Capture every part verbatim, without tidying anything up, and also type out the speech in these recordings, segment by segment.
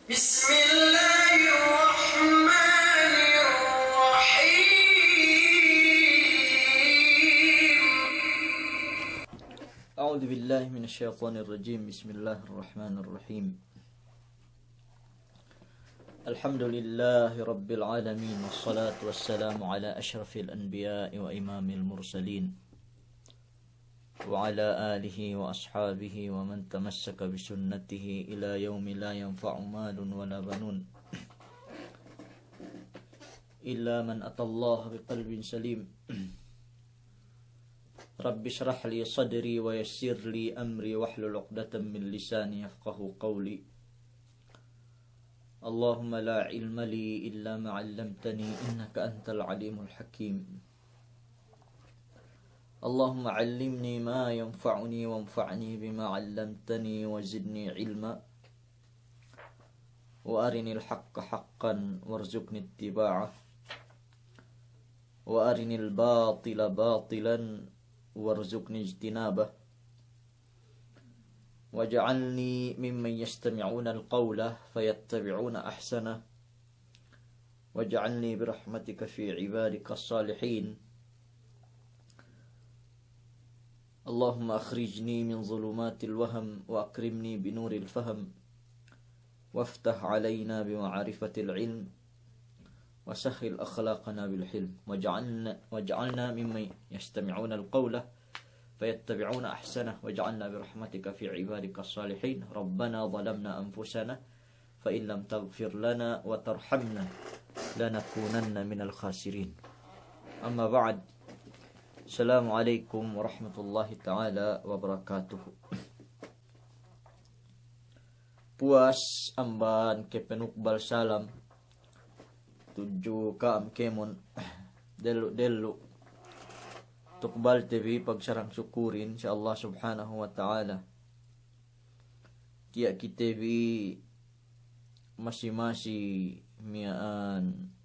بسم الله الرحمن الرحيم. أعوذ بالله من الشيطان الرجيم. بسم الله الرحمن الرحيم. الحمد لله رب العالمين، والصلاة والسلام على أشرف الأنبياء وإمام المرسلين، وعلى آله وأصحابه ومن تمسك بسنته إلى يوم لا ينفع مال ولا بنون إلا من أتى الله بقلب سليم. رب اشرح لي صدري ويسر لي أمري واحلل عقدة من لساني يفقهوا قولي. اللهم لا علم لي إلا ما علمتني إنك أنت العليم الحكيم. اللهم علمني ما ينفعني وانفعني بما علمتني وزدني علما، وأرني الحق حقا وارزقني اتباعه، وأرني الباطل باطلا وارزقني اجتنابه، واجعلني ممن يستمعون القول فيتبعون أحسنه، واجعلني برحمتك في عبادك الصالحين. اللهم أخرجني من ظلمات الوهم وأكرمني بنور الفهم، وافتح علينا بمعرفة العلم، وسهل أخلاقنا بالحلم، واجعلنا، واجعلنا ممن يستمعون القول فيتبعون أحسنه، واجعلنا برحمتك في عبادك الصالحين. ربنا ظلمنا أنفسنا فإن لم تغفر لنا وترحمنا لنكونن من الخاسرين. أما بعد. السلام عليكم ورحمة الله تعالى وبركاته. Puwas amban kapanukbal salam tudju ka'am kēmon, dellu'-dellu' tukbalte bi pagsarang sukurin si Allah Subhanahu wa Ta'ala. Tiya' kite bi masi-masi miya'an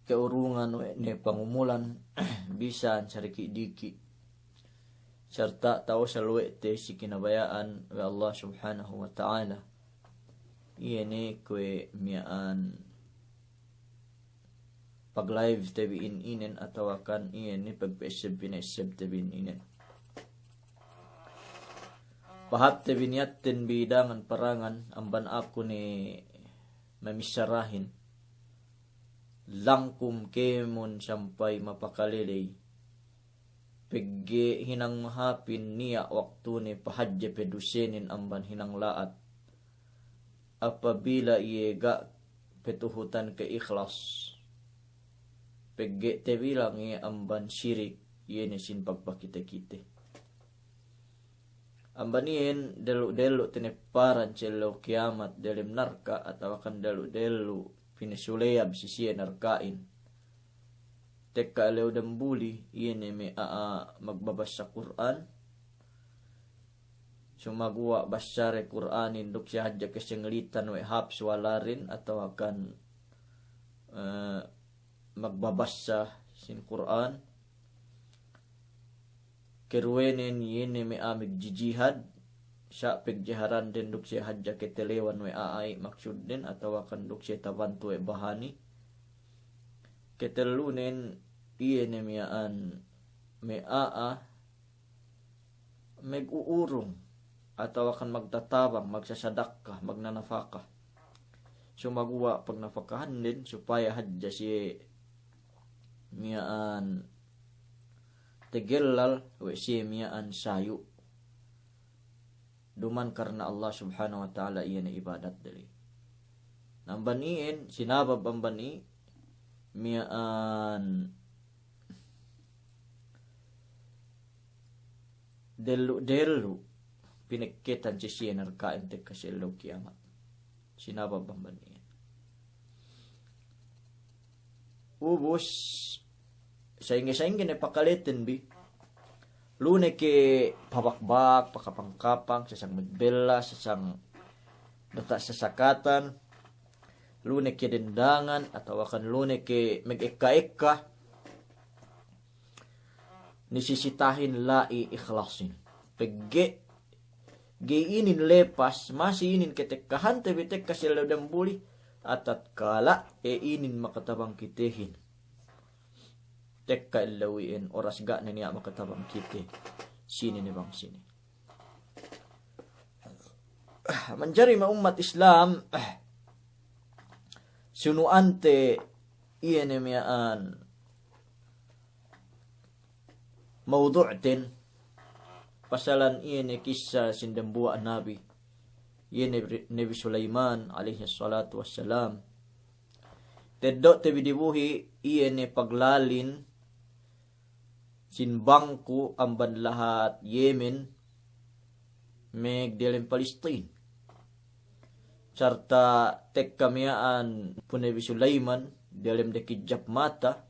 ka'urungan we' ne pangumulan, bisan sadiki'-diki'. Sarta' ta'usal we' te si kinabaya'an we' Allah Subhanahu wa Ta'ala. Iye ne kuwe' miya'an pag-live te bi in inen atawakan iye ne pagpa'esseb-pina'esseb te bi in inen. Pahāp te bi niyatten bi dangan-parangan amban aku ne mamissarahin. Langkum kēmon sampay mapakaleley. Pegge' hinang mahāpin niya' waktune pahadje pedusenin amban hinang la'at. Apabila iye ga' petuhutan ke ikhlas, pegge' tebilang iye amban sirik, iye ne sin pagpakite-kite. Amban iyan dellu'-dellu' tinepparan si ellew kiyamat delem narka' atawakan dellu'-dellu' pinasuleyab si siye narka'in. Tekka ellew dambuli, iye ne me' a'a magbabassa Kur'an. Sumaguwa' bassade Kur'anin duk siye hadja kasenglitan we' hāp suwalarin atawakan, eh, magbabassa sin Kur'an. Keruwenen iye ne me' a'a magjijihad, sa' pagjiharan den duk siye hadja katalewan we' a'a i' maksudden, atawakan duk siye tabantu we' bahani. Katellunen iye ne miya'an me' a'a magu'urung atawakan magtatabang, magsasadakka, magnanapaka. Sumaguwa' pagnapakahanden supaya hadja siye miya'an tegellal we' siye miya'an sayu'. Duma'in karna Allah Subhanahu wa Ta'ala iye ne ibadat dali. Amban iyan, sinabab amban i miya'an dellu'-dellu' pinekketan si siye narka'in tekka si ellew kiyamat. Sinabab amban iyan. Ubus, sa'ingge-sa'ingge ne pakaleten bi. Lu ne ke pabakbak, pakapang-kapang, sasang magbella, sasang data' sasakatan. Lu ne ke dendangan, atawakan lu ne ke magekka-ekka. Nisisitahin la'i ikhlasin. Pegge' ga'i inin lepas, masi inin ketekkahante bi tekka si ellew damuli, a tatkala e inin makatabangkitehin. Tekka ellew iyan, oras ga' ne niya' makatabangkite sine ne bang sine. Manjari me' ummat Islam, sunu'ante iye ne miya'an mawdu'ten, pasalan iye ne kissa sin dembuwa' nabi, iye ne Nabi Sulaiman alayhis salatu wassalam. Teddo'te bi dibuhi' iye ne paglalin sin bangku' amban lahat Yemen me' diyalem Palestin. Sarta tekka miya'an pu Nabi Sulaiman diyalem dekidjap mata,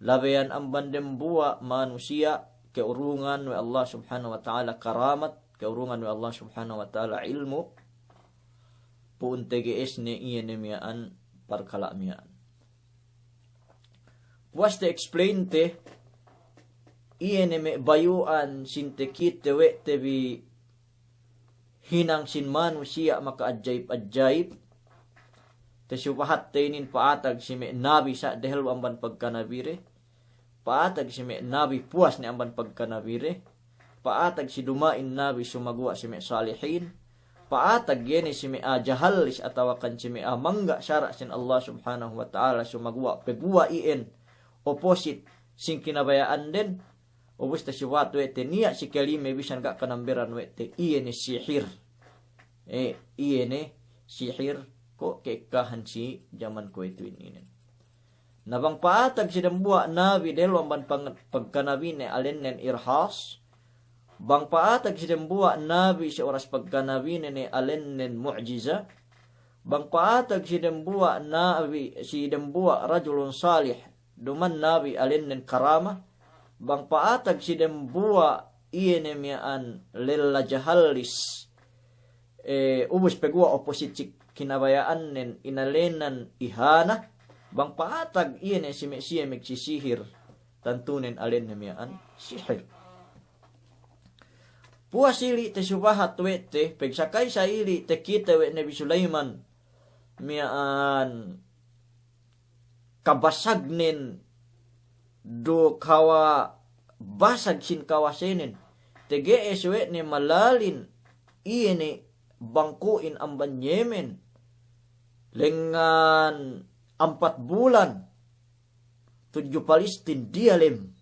labeyan amban dembuwa' manusiya' ke'urungan we' Allah Subhanahu wa Ta'ala karamat, ke'urungan we' Allah Subhanahu wa Ta'ala ilmu', pu'un tege'esne iye ne miya'an parkala' miya'an. Puwas te explain te, iye ne me' bayu'an sin tekite we' te bi hinang sin manusiya' maka'ajayib-ajayib. Te subahat te inin pa'atag si me' nabi sa' dehellu amban pagkanabide. Pa'atag si me' nabi puwas ne amban pagkanabide. Pa'atag si duma'in nabi sumaguwa' si me' salihin. Pa'atag iye ne si me' a'a jahallis atawakan si me' a'a mangga' sara' sin Allah Subhanahu wa Ta'ala sumaguwa' peguwa' iyan opposite sin kinabaya'anden. Ubus te subahat we' te niya' si kalime bisan ga' kanamberan we' te iye ne sihir. E, iye ne sihir ko' ke'ekkahan si jaman kuwe'ituhin inin. Na bang pa'atag si dembuwa' nabi dehellu amban pang-, pagkanabine alennen irhas. Bang pa'atag si dembuwa' nabi si oras pagkanabine ne alennen mu'jiza. Bang pa'atag si dembuwa' nabi, si dembuwa' rajulun salih, duma'in nabi alennen karama. Bang pa'atag si dembuwa' iye ne miya'an lella jahallis, e, ubus peguwa' opposite si kinabaya'annen inalenan ihana. Bang pa'atag iye ne si me' siye magsisihir, tantunen alenne miya'an sihir. Puwas ili' te subahat we' te, pegsakay sa ili' tekite we' Nabi Sulaiman miya'an kabasagnen du kawabasag sin kawasenen. Tege'es we' ne malalin iye ne bangku'in amban Yemen lengngan ampat bulan tudju Palestin diyalem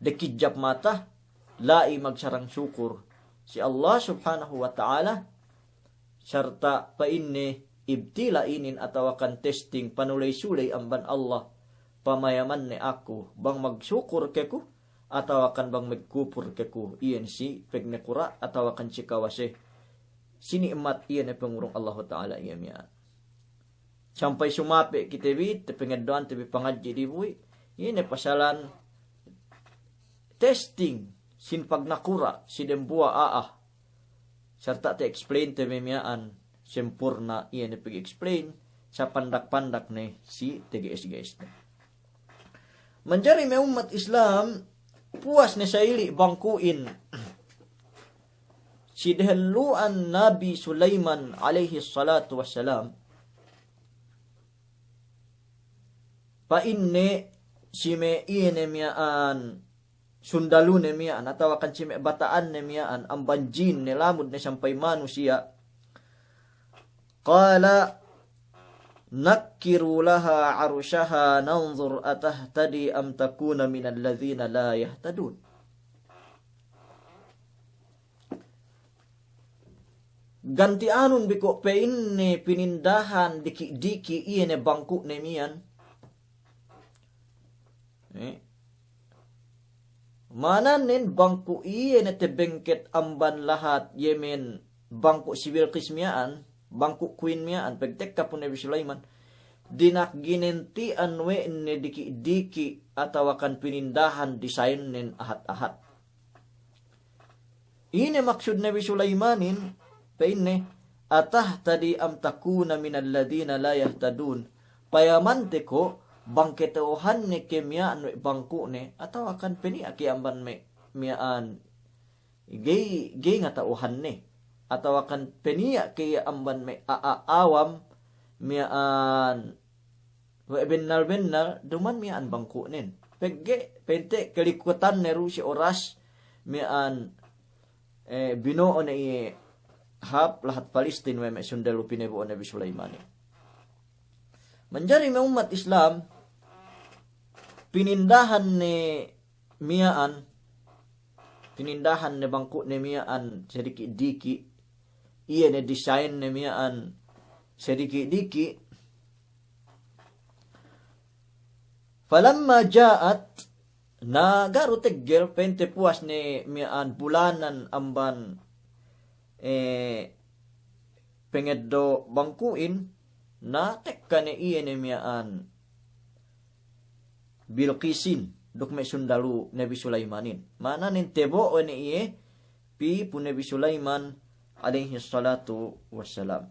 dekidjap mata, la'i magsarang sukur si Allah Subhanahu wa Ta'ala, sarta' pa'inne ibtila inin atawakan testing, panuley-suley amban Allah, pamayamanne aku bang magsukur ke ku atawakan bang magkupur ke ku, iyan si pegnekura' atawakan si kawase, si ni'mat iye ne pangurung Allahu Ta'ala iye miya'an. Sampay sumape' kite bi, te pangeddo'ante bi pangadji' dibuhi', iye ne pasalan testing sin pagnakura' si dembuwa' a'a. Sarta' te explain te bi miya'an sempurna', iye ne pag-explain sapandak-pandak ne si tege'es-ge'esne. Manjari me' ummat Islam, puwas ne sa ili' bangku'in si dehellu'an Nabi Sulaiman alayhis salatu wassalam, pa'inne si me' iye ne miya'an sundalune miya'an, atawakan si me' bata'anne miya'an, amban jin ne lamud ne sampay manusiya'. Qala nakkiru laha arshaha nanzur atahtadi am takuna minal ladhina la yahtadun. Ganti'anun bi ko' pa'inne pinindahan diki'-diki' iye ne bangku'ne miya'an. Eh. Ma'ananen bangku' iye ne tebengket amban lahat Yemen, bangku' si Bilqis miya'an, bangku' queen miya'an, pegtekka pu Nabi Sulaiman, dina'ak ginenti'an we' ne diki'-diki' atawakan pinindahan design-nen ahat-ahat. Ine maksud Nabi Sulaimanin, pa'inne, atahtadi am takuna minal ladhina la yahtadun. Payamante ko' bang kata'uhanne ke miya'an we' bangku'ne, atawakan peniya' ke amban me' miya'an ga'i, ga'i ngata'uhanne, atawakan peniya' ke iye amban me' a'a awam miya'an we' bennal-bennal duman miya'an bangku'nen. Pegge' pa'inte kalikutanne du si oras miya'an, eh, bino'o ne iye hap lahat Palestin we' me' sundalu pinebo'o Nabi Sulaimanin. Manjari me' ummat Islam, pinindahan ne miya'an, pinindahan ne bangku'ne miya'an sadiki'-diki', iye ne design ne miya'an sadiki'-diki'. Falamma ja'at, na ga' du teggel pa'inte puwas ne miya'an bulanan amban, eh, pangeddo' bangku'in, na tekka ne iye ne miya'an Bilqisin duk me' sundalu Nabi Sulaimanin. Ma'ananen tebo'o ne iye pī pu Nabi Sulaiman alaihis salatu wassalam.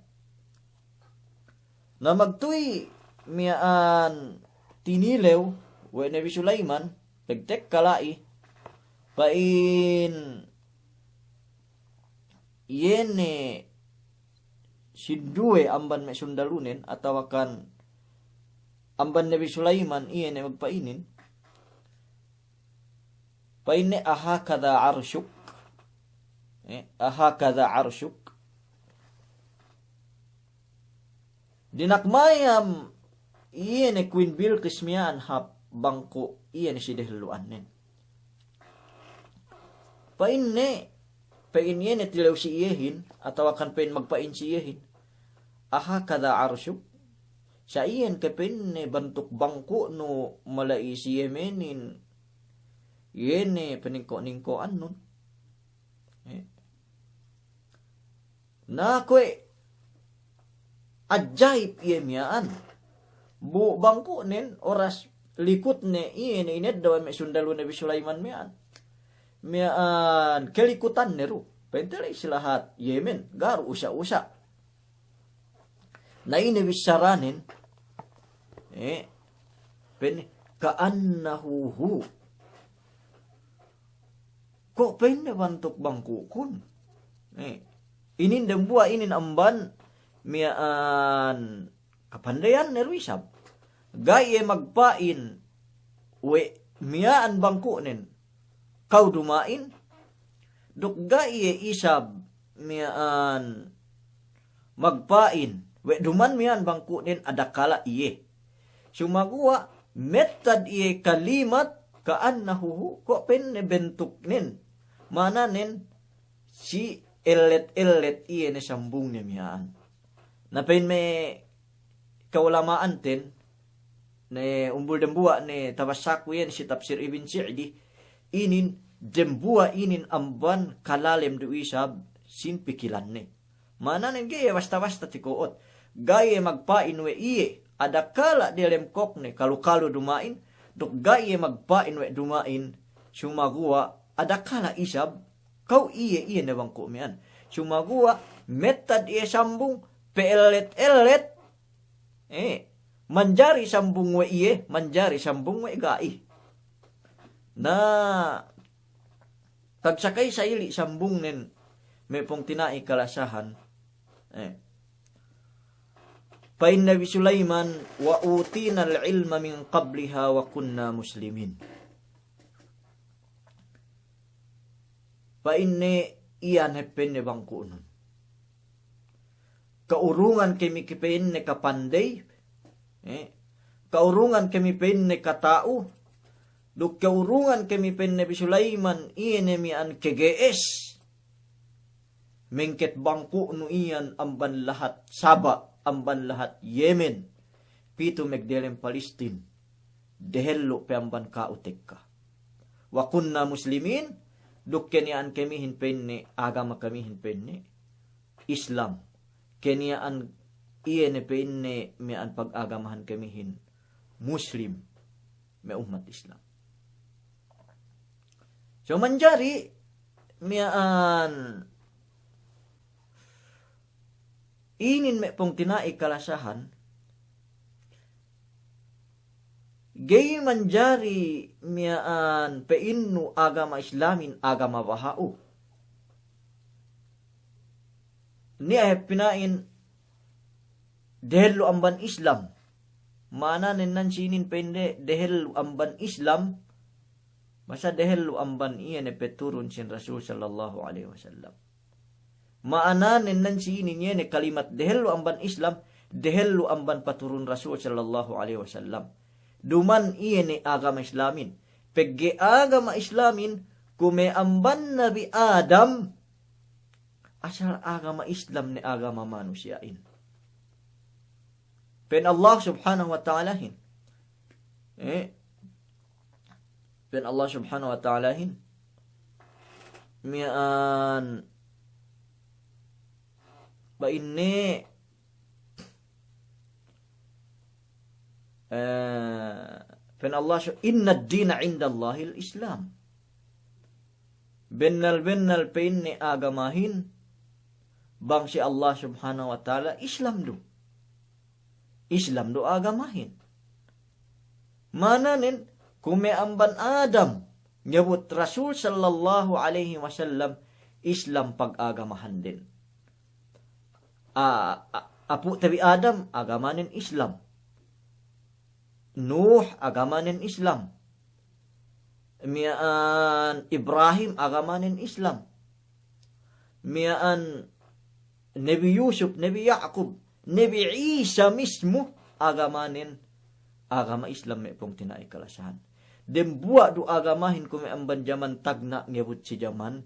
Na magtuwi miya'an tinilew we' Nabi Sulaiman, pegtekka la'i, pa'in iye ne sinduwe amban me' sundalunen, atawakan amban Nabi Sulaiman iye ne magpa'inin, pa'inne, "Ahakadha arshuk?" Eh, "Ahakadha arshuk?" Dina'ak mayam iye ne Queen Bilqis miya'an hap bangku' iye ne si dehellu'annen. Pa'inne, pa'in iye ne tilew si iyehin, atawakan pa'in magpa'in si iyehin, "Ahakadha arshuk?" Sa' iyan ke pa'inne bantuk bangku'nu mala'i si Yemenin, iye ne paningko'-ningko'annun. Eh. Na kuwe' ajaib iye miya'an. Bu bangku'nen oras likutne iye ne ineddo' we' me' sundalu Nabi Sulaiman miya'an. Miya'an kalikutanne du. Pa'inte la'i si lahat Yemen, ga' du usa'-usa'. Na ine bissaranen, eh, pa'inne, "Ka'annahu hu." Ko' pa'inne bantuk bangku'kun. Eh, inin dembuwa' inin amban miya'an kapandeyanne du isab. Ga'i iye magpa'in we' miya'an bangku'nen, "Kew duma'in." Duk ga'i iye isab miya'an magpa'in we' duman miya'an bangku'nen adakala' iye. Sumaguwa' mettad iye kalimat ka'annahu hu, ko' pa'inne bentuknen. Ma'ananen si ellet-ellet iye ne sambungne miya'an. Na pa'in me' ka'ulama'anten, ne umbul dembuwa' ne tabassaku iyan si tafsir Ibn Sa'di, inin dembuwa' inin amban kalalem du isab sin pikilanne. Ma'ananen ga'i iye basta-basta tiko'ot. Ga'i iye magpa'in we' iye adakala' diyalem kokne kalu-kalu duma'in, duk ga'i iye magpa'in we' duma'in, sumaguwa' adakala' isab kew iye, iye ne bangku' miya'an. Sumaguwa' mettad iye sambung, pe'ellet-ellet, eh, manjari sambung we' iye, manjari sambung we' ga'i. Na, tagsakay sa'ili' sambungnen me' pungtina'i kalasahan. Eh. Pa'in Nabi Sulaiman, "Wa utinal ilma min qabliha wa kunna muslimin." Pa'inne iyan hep pa'inne bangku'nun. Ka'urungan kami ke pa'inne kapandey, eh, ka'urungan kami pa'inne kata'u, duk ka'urungan kami pa'inne bi Sulaiman iye ne miya'an kege'es. Mengket bangku'nu iyan amban lahat Saba, amban lahat Yemen, pitu megdelem Palestin, dehellu' pe amban ka'u tekka. Wa kunna muslimin, duk keniya'an kamihin pa'inne, agama kamihin pa'inne Islam. Keniya'an iye ne pa'inne miya'an pagagamahan kamihin Muslim, me' ummat Islam. So manjari miya'an inin me' pungtina'i kalasahan, ga'i manjari miya'an pa'innu agama Islamin agama baha'u. Niya' hep pina'in dehellu amban Islam. Ma'ananen nan si inin pa'inde dehellu amban Islam. Masa dehellu amban iye ne peturun sin Rasul sallallahu alaihi wasallam. Ma'ananen nan si inin iye ne kalimat dehellu amban Islam, dehellu amban paturun Rasul sallallahu alaihi wasallam. Duman iye ne agama Islamin. Pegge' agama Islamin, kume' amban Nabi Adam, asal agama Islam ne agama manusiya'in. Pa'in Allah Subhanahu wa Ta'alahin. Eh, pa'in Allah Subhanahu wa Ta'alahin. Miya'an, pa'inne, eh, pa'in Allah Sub-, "Innad dina 'indallahil Islam." Bennal-bennal pa'inne agamahin bang si Allah Subhanahu wa Ta'ala Islam du. Islam du agamahin. Ma'ananen, kume' amban Adam, ngebut Rasul sallallahu alaihi wasallam, Islam pag'agamahanden. A, a, apu' te bi Adam, agamanen Islam. Nuh, agamanen Islam. Miya'an Ibrahim, agamanen Islam. Miya'an Nabi Yusuf, Nabi Ya'kub, Nabi Isa mismu, agamanen, agama Islam me' pungtina'i kalasahan. Dembuwa' du agamahin kume' amban jaman tagna' ngebut si jaman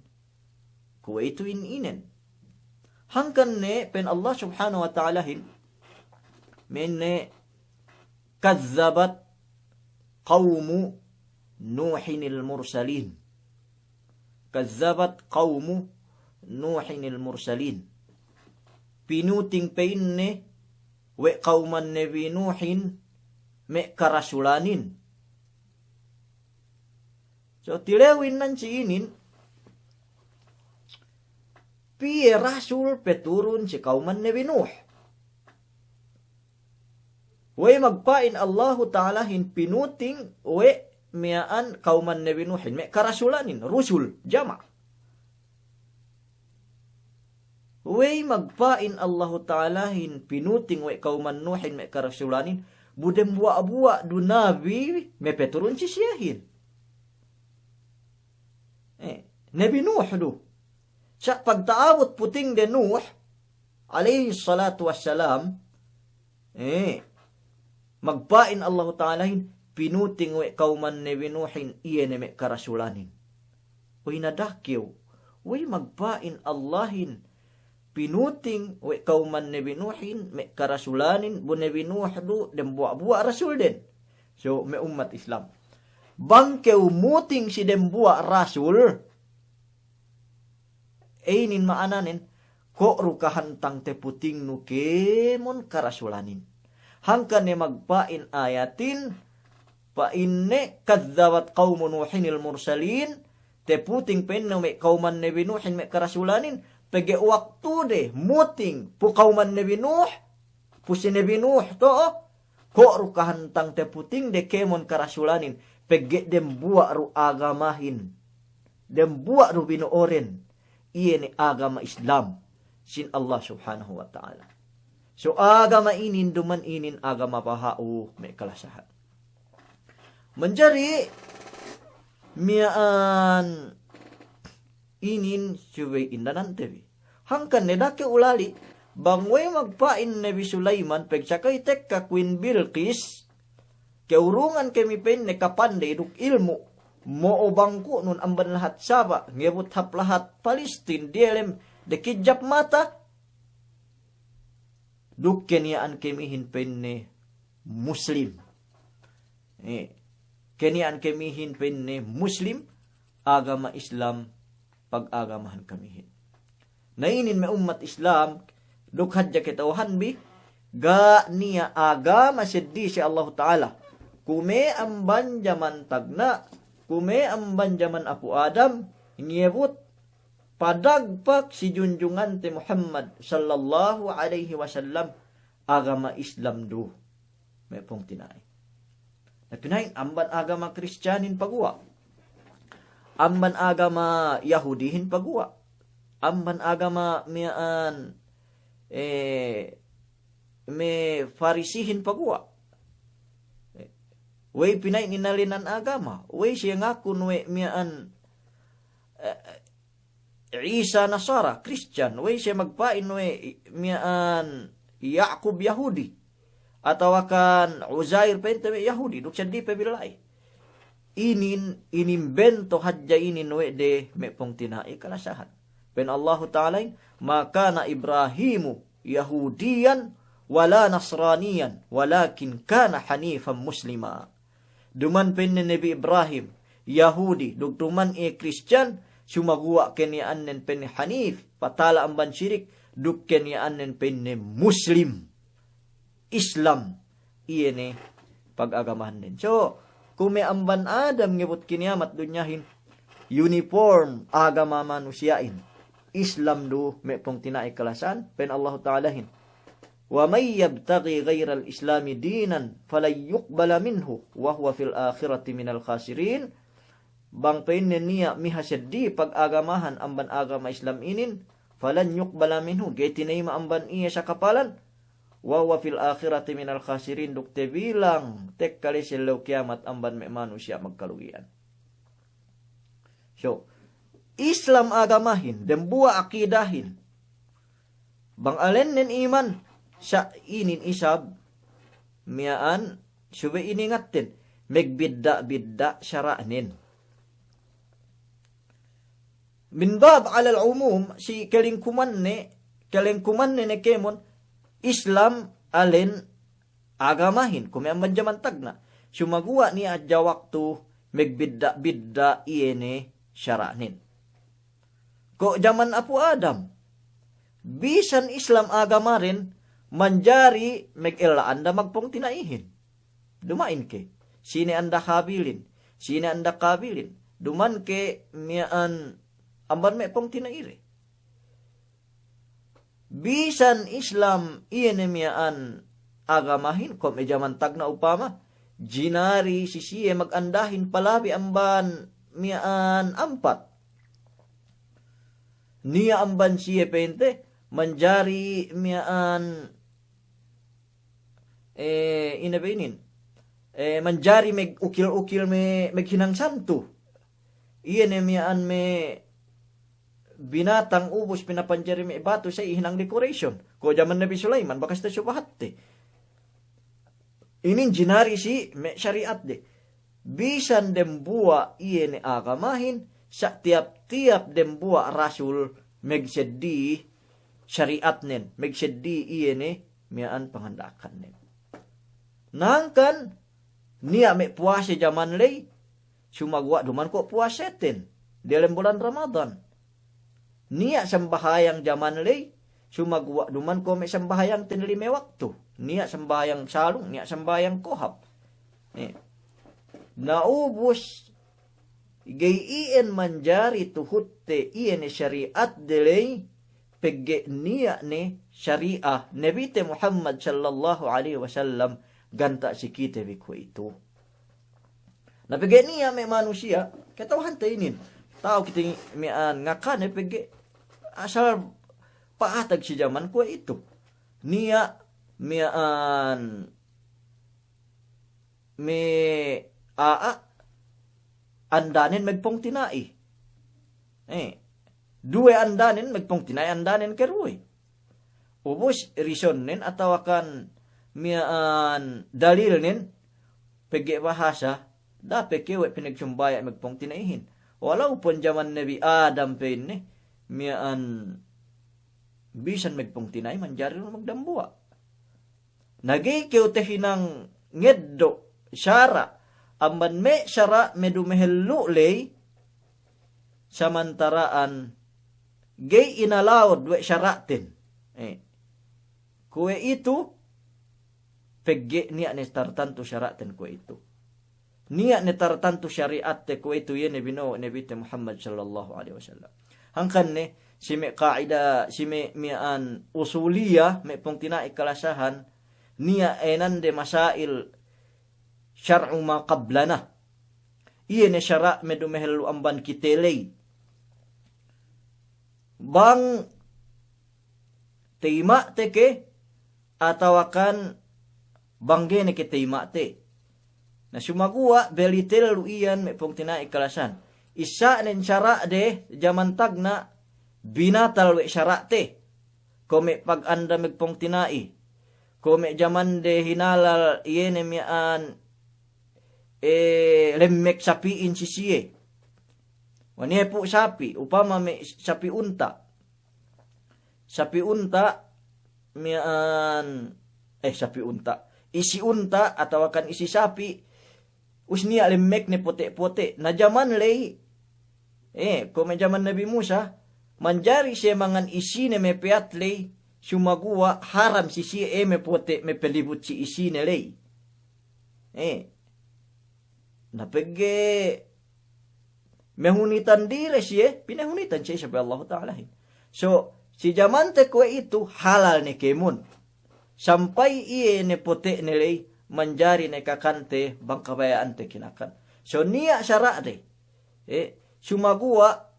kuwe'itu in inen. Hangkan ne pa'in Allah Subhanahu wa Ta'alahin, mene, "Kazzabat qawmu Nuhinil mursalin." "Kazzabat qawmu Nuhinil mursalin." Pinuting pa'inne we' kawman Nabi Nuhin me' karasulanin. So, tilewin nan si inin, piye rasul peturun si kawman Nabi Nuh. We'ey magpa'in Allahu Ta'alahin pinuting we' miya'an kawman Nabi Nuhin, me' karasulanin, rusul, jama'. We'ey magpa'in Allahu Ta'alahin pinuting we' kawman Nuhin me' karasulanin, bu dembuwa'-buwa' du nabi mepeturun si siyehin. Eh, Nabi Nuh du. Sa' pagta'abut putingde Nuh, alayhis salatu wassalam, eh, magpa'in Allahu Ta'alahin, pinuting we' kawman Nabi Nuhin, iye ne me' karasulanin. Uy, na dakew, uy, magpa'in Allahin pinuting we' kawman Nabi Nuhin me' karasulanin, bu Nabi Nuh du dembuwa'-buwa' rasulden. So, me' ummat Islam, bang kew muting si dembuwa' rasul, inin ma'ananen, ko' du kahantang teputingnu kēmon karasulanin. Hangkan ne magpa'in ayatin, pa'inne, "Kazzabat qawmu Nuhinil mursalin," teputing pa'inne me' kawman Nabi Nuhin me' karasulanin, pegge' waktude muting pu kawman Nabi Nuh, pu si Nabi Nuh to'o, ko' du kahantang teputingde kēmon karasulanin, pegge' dembuwa' du agamahin, dembuwa' du bino'oden, iye ne agama Islam sin Allah Subhanahu wa Ta'ala. So agama inin duman inin agama paha'u me' kalasahan. Manjari miya'an inin subey indanante bi. Hangkan ne dakew ulali', bang we'ey magpa'in Nabi Sulaiman, pegsakay tekka Queen Bilqis, keurungan kami pa'inne kapandey duk ilmu', mo'o bangku'nun amban lahat Saba', ngebut hap lahat Palestin, diyalem de kijjap mata, duk keniya'an kamihin pa'inne Muslim. Eh, keniya'an kamihin pa'inne Muslim, agama Islam pagagamahan kamihin. Na inin me' ummat Islam, duk hadja kata'uhanbi, ga' niya' agama seddili si Allahu Ta'ala. Kume' amban jaman tagna', kume' amban jaman apu' Adam, ngiyebut padagpak si junjungante Muhammad sallallahu alaihi wasallam, agama Islam du, me' pungtina'i. Na pina'in amban agama Kristiyanin paguwa', amban agama Yahudihin paguwa', amban agama miya'an e, me' Farisihin paguwa'. We'ey pina'in inalinan agama, we'ey siye ngakun we' miya'an, e, Isa Nasara, Christian, we'ey siye magpa'in we' miya'an Ya'kub Yahudi, atawakan Uzair pa'inte we' Yahudi, duk seddili pe bi la'i. Inin, inimbento hadja inin we' de me' pungtina'i kalasahan. Pa'in Allahu Ta'alahin, "Ma kana Ibrahimu Yahudiyan wala Nasraniyan, walakin kana hanifan Muslima." Duma'in pa'inne Nabi Ibrahim Yahudi, duk duma'in iye Christian, sumaguwa' keniya'annen pa'inne hanif, patala amban sirik, duk keniya'annen pa'inne Muslim, Islam, iye ne pag'agamahannen. So, kuwe' amban Adam ngebut kiniyamat dunyahin, uniform agama manusiya'in, Islam du me' pungtina'i kalasahan, pa'in Allahu Ta'alahin, "Wa man yabtaghi ghairal Islami dinan falan yuqbala minhu wa huwa fil akhirati minal khasirin." Bang pa'inne niya' miha seddili pag'agamahan amban agama Islam inin, falan yuqbala minhu, ga'i tinayima' amban iye sakapalan, wa huwa fil akhirati minal khasirin, duk tabilang tekka la'i si ellew kiyamat amban me' manusiya' magkalugi'an. So, Islam agamahin, dembuwa' akidahin. Bang alennen iman, sa' inin isab miya'an subey iningatten, megbidda'-bidda' sara'nen. Min bab alal umum, si kelingkumanne, kelingkumanne ne kēmon, Islam alen agamahin, kuwe' amban jaman tagna'. Sumaguwa' niya' hadja waktu megbidda'-bidda' iye ne sara'nen. Ko' jaman Apu' Adam, bisan Islam agamaden, manjari megella'an da magpungtina'ihin. Duma'in ke, sine anda Habilin, sine anda Kabilin, duma'in ke miya'an amban me' pungtina'ide. Bisan Islam iye ne miya'an agamahin, ko' me' jaman tagna' upama, jinari si siye magandahin palabi amban miya'an ampat. Niya' amban siye pa'inte, manjari miya'an, e, ine be inin, e, manjari megukil-ukil me', meghinang santu. Iye ne miya'an me' binatang ubus pinapanjari me' batu sa' ihinang decoration. Ko' jaman Nabi Sulaiman, bakas te subahatte. Inin jinari si me' sari'atde. Bisan dembuwa' iye ne agamahin, sa' tiyap-tiyap dembuwa' rasul megseddili sari'atnen, megseddili iye ne miya'an panganda'akannen. Na hangkan, niya' me' puwase jaman ley, sumaguwa' duma'in ko' puwaseten diyalem bulan Ramadan. Niya' sambahayang jaman ley, sumaguwa' duma'in ko' me' sambahayangten lime waktu. Niya' sambahayang salung, niya' sambahayang kohap. Eh. Na ubus, ga'i iyan manjari tuhutte iye ne sari'atde ley, pegge' niya' ne sari'a Nabite Muhammad sallallahu alaihi wasallam ganta' si kite bi kuwe'itu. Na pegge' niya' me' manusiya', kata'uhante inin, ta'u kite miya'an ngakane pegge' asal pa'atag si jaman kuwe'itu. Niya' miya'an me' a'a andanen megpungtina'i. Eh, duwe andanen megpungtina'i, andanen keruwe. Ubus risonnen atawakan miya'an dalilnen, pegge' bahasa, da'a pe kew we' pinagsumbaya' megpungtina'ihin. Walaupun jaman Nabi Adam pa'inne, miya'an bisan megpungtina'i manjari du magdambuwa'. Na ga'i kew tahinang ngeddo' sara', amban me' sara' me' dumehellu' ley, samantara'an ga'i inalawad we' sara'ten. Eh. Kuwe'itu, pegge' niya' ne tartantu sara'ten kuwe'itu. Niya' ne tartantu sari'atte kuwe'itu iye ne bino'o Nabite Muhammad sallallahu alaihi wasallam. Hangkan ne, si me' ka'ida, si me' miya'an usuliya, me' pungtina'i kalasahan, niya' enande masail shar'u ma qablana. Iye ne sara' me' dumehellu amban kite ley. Bang teyma'te ke, atawakan bang ga'i ne ke teyma'te. Na sumaguwa' beli tellu iyan me' pungtina'i kalasahan. Isa'nen sara'de jaman tagna' binatal we' sara'te. Kuwe' me' paganda me' pungtina'i. Kuwe' me' jamande hinalal iye ne miya'an, e, lemmek sapi'in si siye. Waniye pu' sapi', upama me' sapi' unta'. Sapi' unta', miya'an, e, sapi' unta'. Isi unta' atawakan isi sapi', us niya' lemmekne pote'-pote'. Na jaman ley, e, kuwe' me' jaman Nabi Musa, manjari siye mangan isine me' peyat ley, sumaguwa' haram si siye, e, me' pote', me' pelibut si isine ley. E. Na pegge' mehunitan dile siye, pinehunitan siye isab we' Allahu Ta'alahin. So, si jamante kuwe'itu halal ne kēmon. Sampay iye ne pote'ne ley manjari ne kakante bang kabaya'ante kinakan. So, niya' sara'de. E, sumaguwa'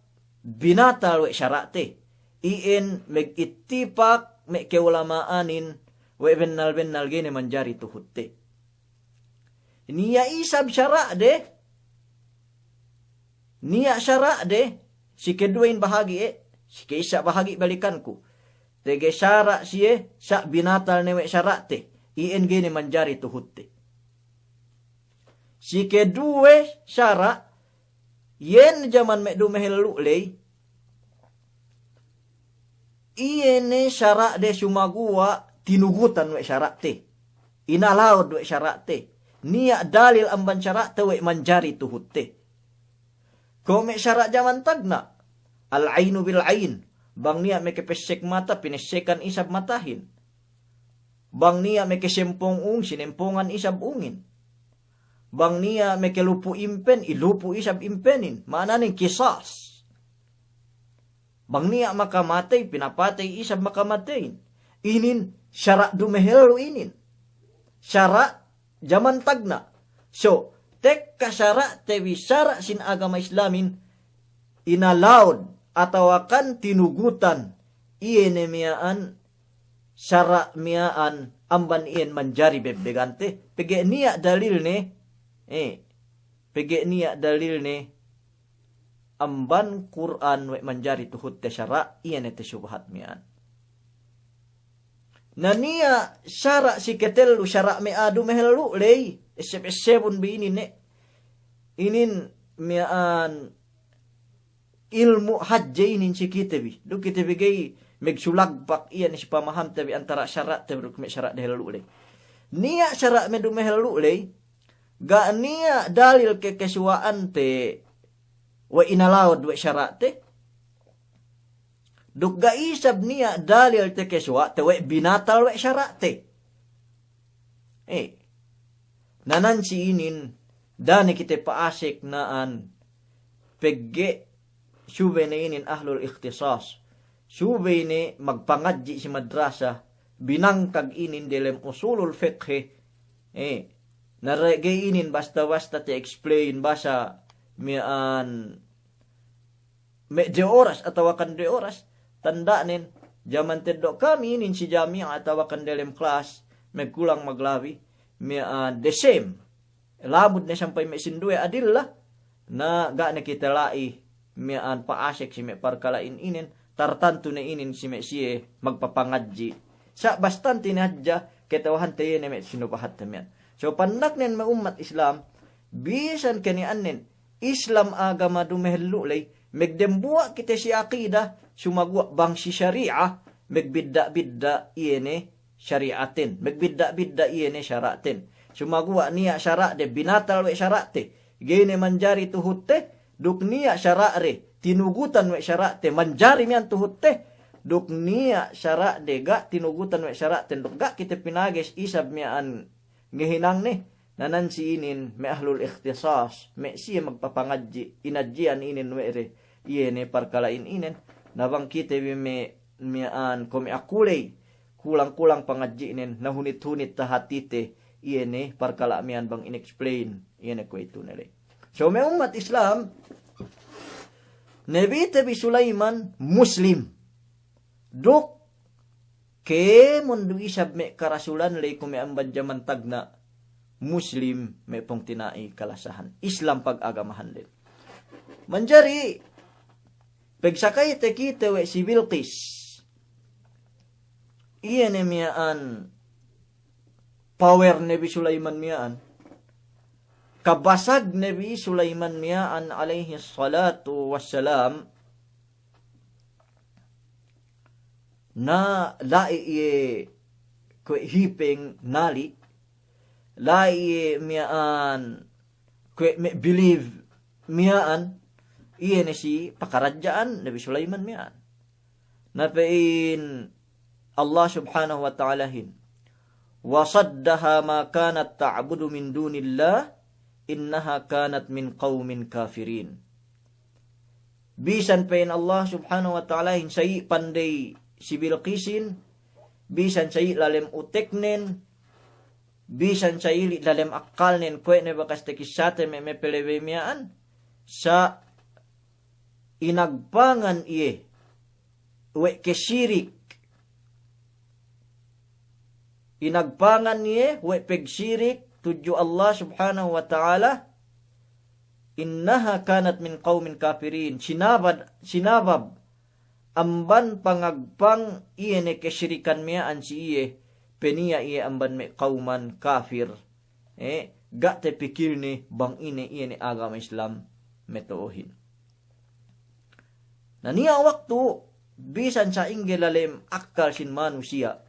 binatal we' sara'te. Iyan megittipak me' keulama'anin we' bennal-bennal ga'i ne manjari tuhutte. Niya' isab sara'de, niya' sara'de, si keduwehin bahagi', e, si ke'issa' bahagi' balikanku. Tege sara' siye, sa' binatal ne we' sara'te, iyan ga'i ne manjari tuhutte. Si keduwe sara', iyan jaman me' dumehellu' ley, iye ne sara'de sumaguwa' tinugutan we' sara'te. Inalawad we' sara'te. Niya' dalil amban sara'te we' manjari tuhutte. Kuwe' me' sara' jaman tagna'. Al-'aynu bil-'ayn. Bang niya' mekepessek mata, pinessekan isab matahin. Bang niya' mekesempong ung, sinempongan isab ungin. Bang niya' mekelupu' impen, ilupu' isab impenin. Ma'ananen kisas. Bang niya' makamatey, pinapatey isab makamateyin. Inin sara' dumehellu' inin. Sara' jaman tagna'. So, tekka sara'te bi sara' sin agama Islamin, inalawad atawakan tinugutan, iye ne miya'an, sara' miya'an amban iyan manjari bebbegante, pegge' niya' dalilne, e, pegge' niya' dalilne amban Kur'an we' manjari tuhutte sara', iye ne te subahat miya'an. Na niya' sara' si ketellu sara' me' a'a dumehellu' ley, esseb-essebun bi inin ne. Inin miya'an ilmu' hadje inin si kite bi. Duk kite bi ga'i megsulagpak iyan si pamahamte bi antara sara'te bi duk me' sara' dehellu' ley. Niya' sara' me' dumehellu' ley, ga' niya' dalil kekesuwa'ante we' inalawad we' sara'te. Duk ga' isab niya' dalil tekesuwa'te we' binatal we' sara'te. E, nanan si inin, da'a ne kite pa'asek na'an, pegge' subey ne inin ahlul ikhtisas. Subey ne magpangadji' si madrasa, binangkag inin delem usulul fiqhi. E, na ga'i inin basta-basta te-explain basa miya'an me' de oras atawakan de oras, tanda'nen, jaman teddo' kami inin si jami'a atawakan delem kelas, megkulang maglabi, me', ah, the same. Lamud ne sampay me' sinduwe adilla, na ga' ne kite la'i, miya'an pa'asek si me' parkala'in inin, tartantu ne inin si me' siye magpapangadji'. Sa' bastante ne hadja, kata'uhante iye ne me' sinubahatte miya'an. So, pannaknen me' ummat Islam, bisan keni'annen, Islam agama dumehellu' ley, megdembuwa' kite si aqida, sumaguwa' bang si sari'a, megbidda'-bidda' iye ne sari'aten, megbidda'-bidda' iye ne sara'ten. Sumaguwa' niya' sara'de binatal we' sara'te, ga'i ne manjari tuhutte, duk niya' sara'de tinugutan we' sara'te, manjari miya'an tuhutte, duk niya' sara'de ga' tinugutan we' sara'ten, duk ga' kite pinages isab miya'an ngehinangne, nanan si inin me' ahlul ikhtisas, me' siye magpapangadji', inadji'an inin we' de, iye ne parkala'in inin, na bang kite bi me' miya'an kuwe' me' akuley, kulang-kulang pangadji'nen, na hunit-hunit tahatite, iye ne parkala' miya'an bang in-explain, iye ne kuwe'itu ne ley. So me' ummat Islam, Nabite bi Sulaiman Muslim, duk kēmon du isab me' karasulan ley kuwe' me' amban jaman tagna' Muslim me' pungtina'i kalasahan. Islam pag'agamahan ley. Manjari, pegsakayte kite we' si Bilqis. Iye ne miya'an power Nabi Sulaiman miya'an. Kabasag Nabi Sulaiman miya'an alayhis salatu wassalam. Na la'i iye kuwe' hipeng nali', la'i iye miya'an kuwe' me' believe miya'an, iye ne si pakaradja'an Nabi Sulaiman miya'an. Na pa'in Allah Subhanahu wa Ta'alahin, "Wa saddaha ma kanat ta'budu min dunillah, innaha kanat min qawmin kafirin." Bisan pa'in Allah Subhanahu wa Ta'alahin sa'i pandey si Bilqisin, bisan sa'i lalem uteknen, bisan sa'i li' lalem akkalnen, kuwe' ne bakas takissate me' mapalabey miya'an, sa' inagpangan iye we' kasirik. Inagpangan iye we' pagsirik tudju Allah Subhanahu wa Ta'ala. Innaha kanat min qawmin kafirin. Sinabad, sinabab amban pangagpang iye ne kasirikan miya'an si iye, peniya' iye amban me' kawman kafir. Eh, ga' tapikilne bang ine iye ne agama Islam mato'ohin. Na niya' waktu, bisan sa'ingge lalem akkal sin manusiya',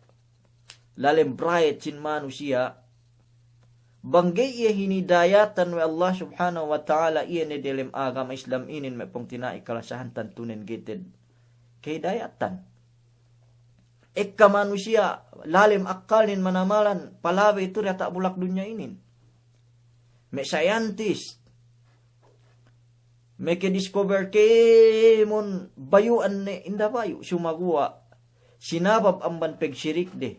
lalem bright sin manusiya', bang ga'i iye hinidayatan we' Allah Subhanahu wa Ta'ala iye ne delem agama Islam inin me' pungtina'i kalasahan, tantunen ga'i te'ed kahidayatan. Ekka manusiya' lalem akkalnen manamalan palabey tu diyata' bulak dunya inin. Me' scientist, makadiscover kēmon bayu'an ne inda bayu', sumaguwa' sinabab amban pagsirikde,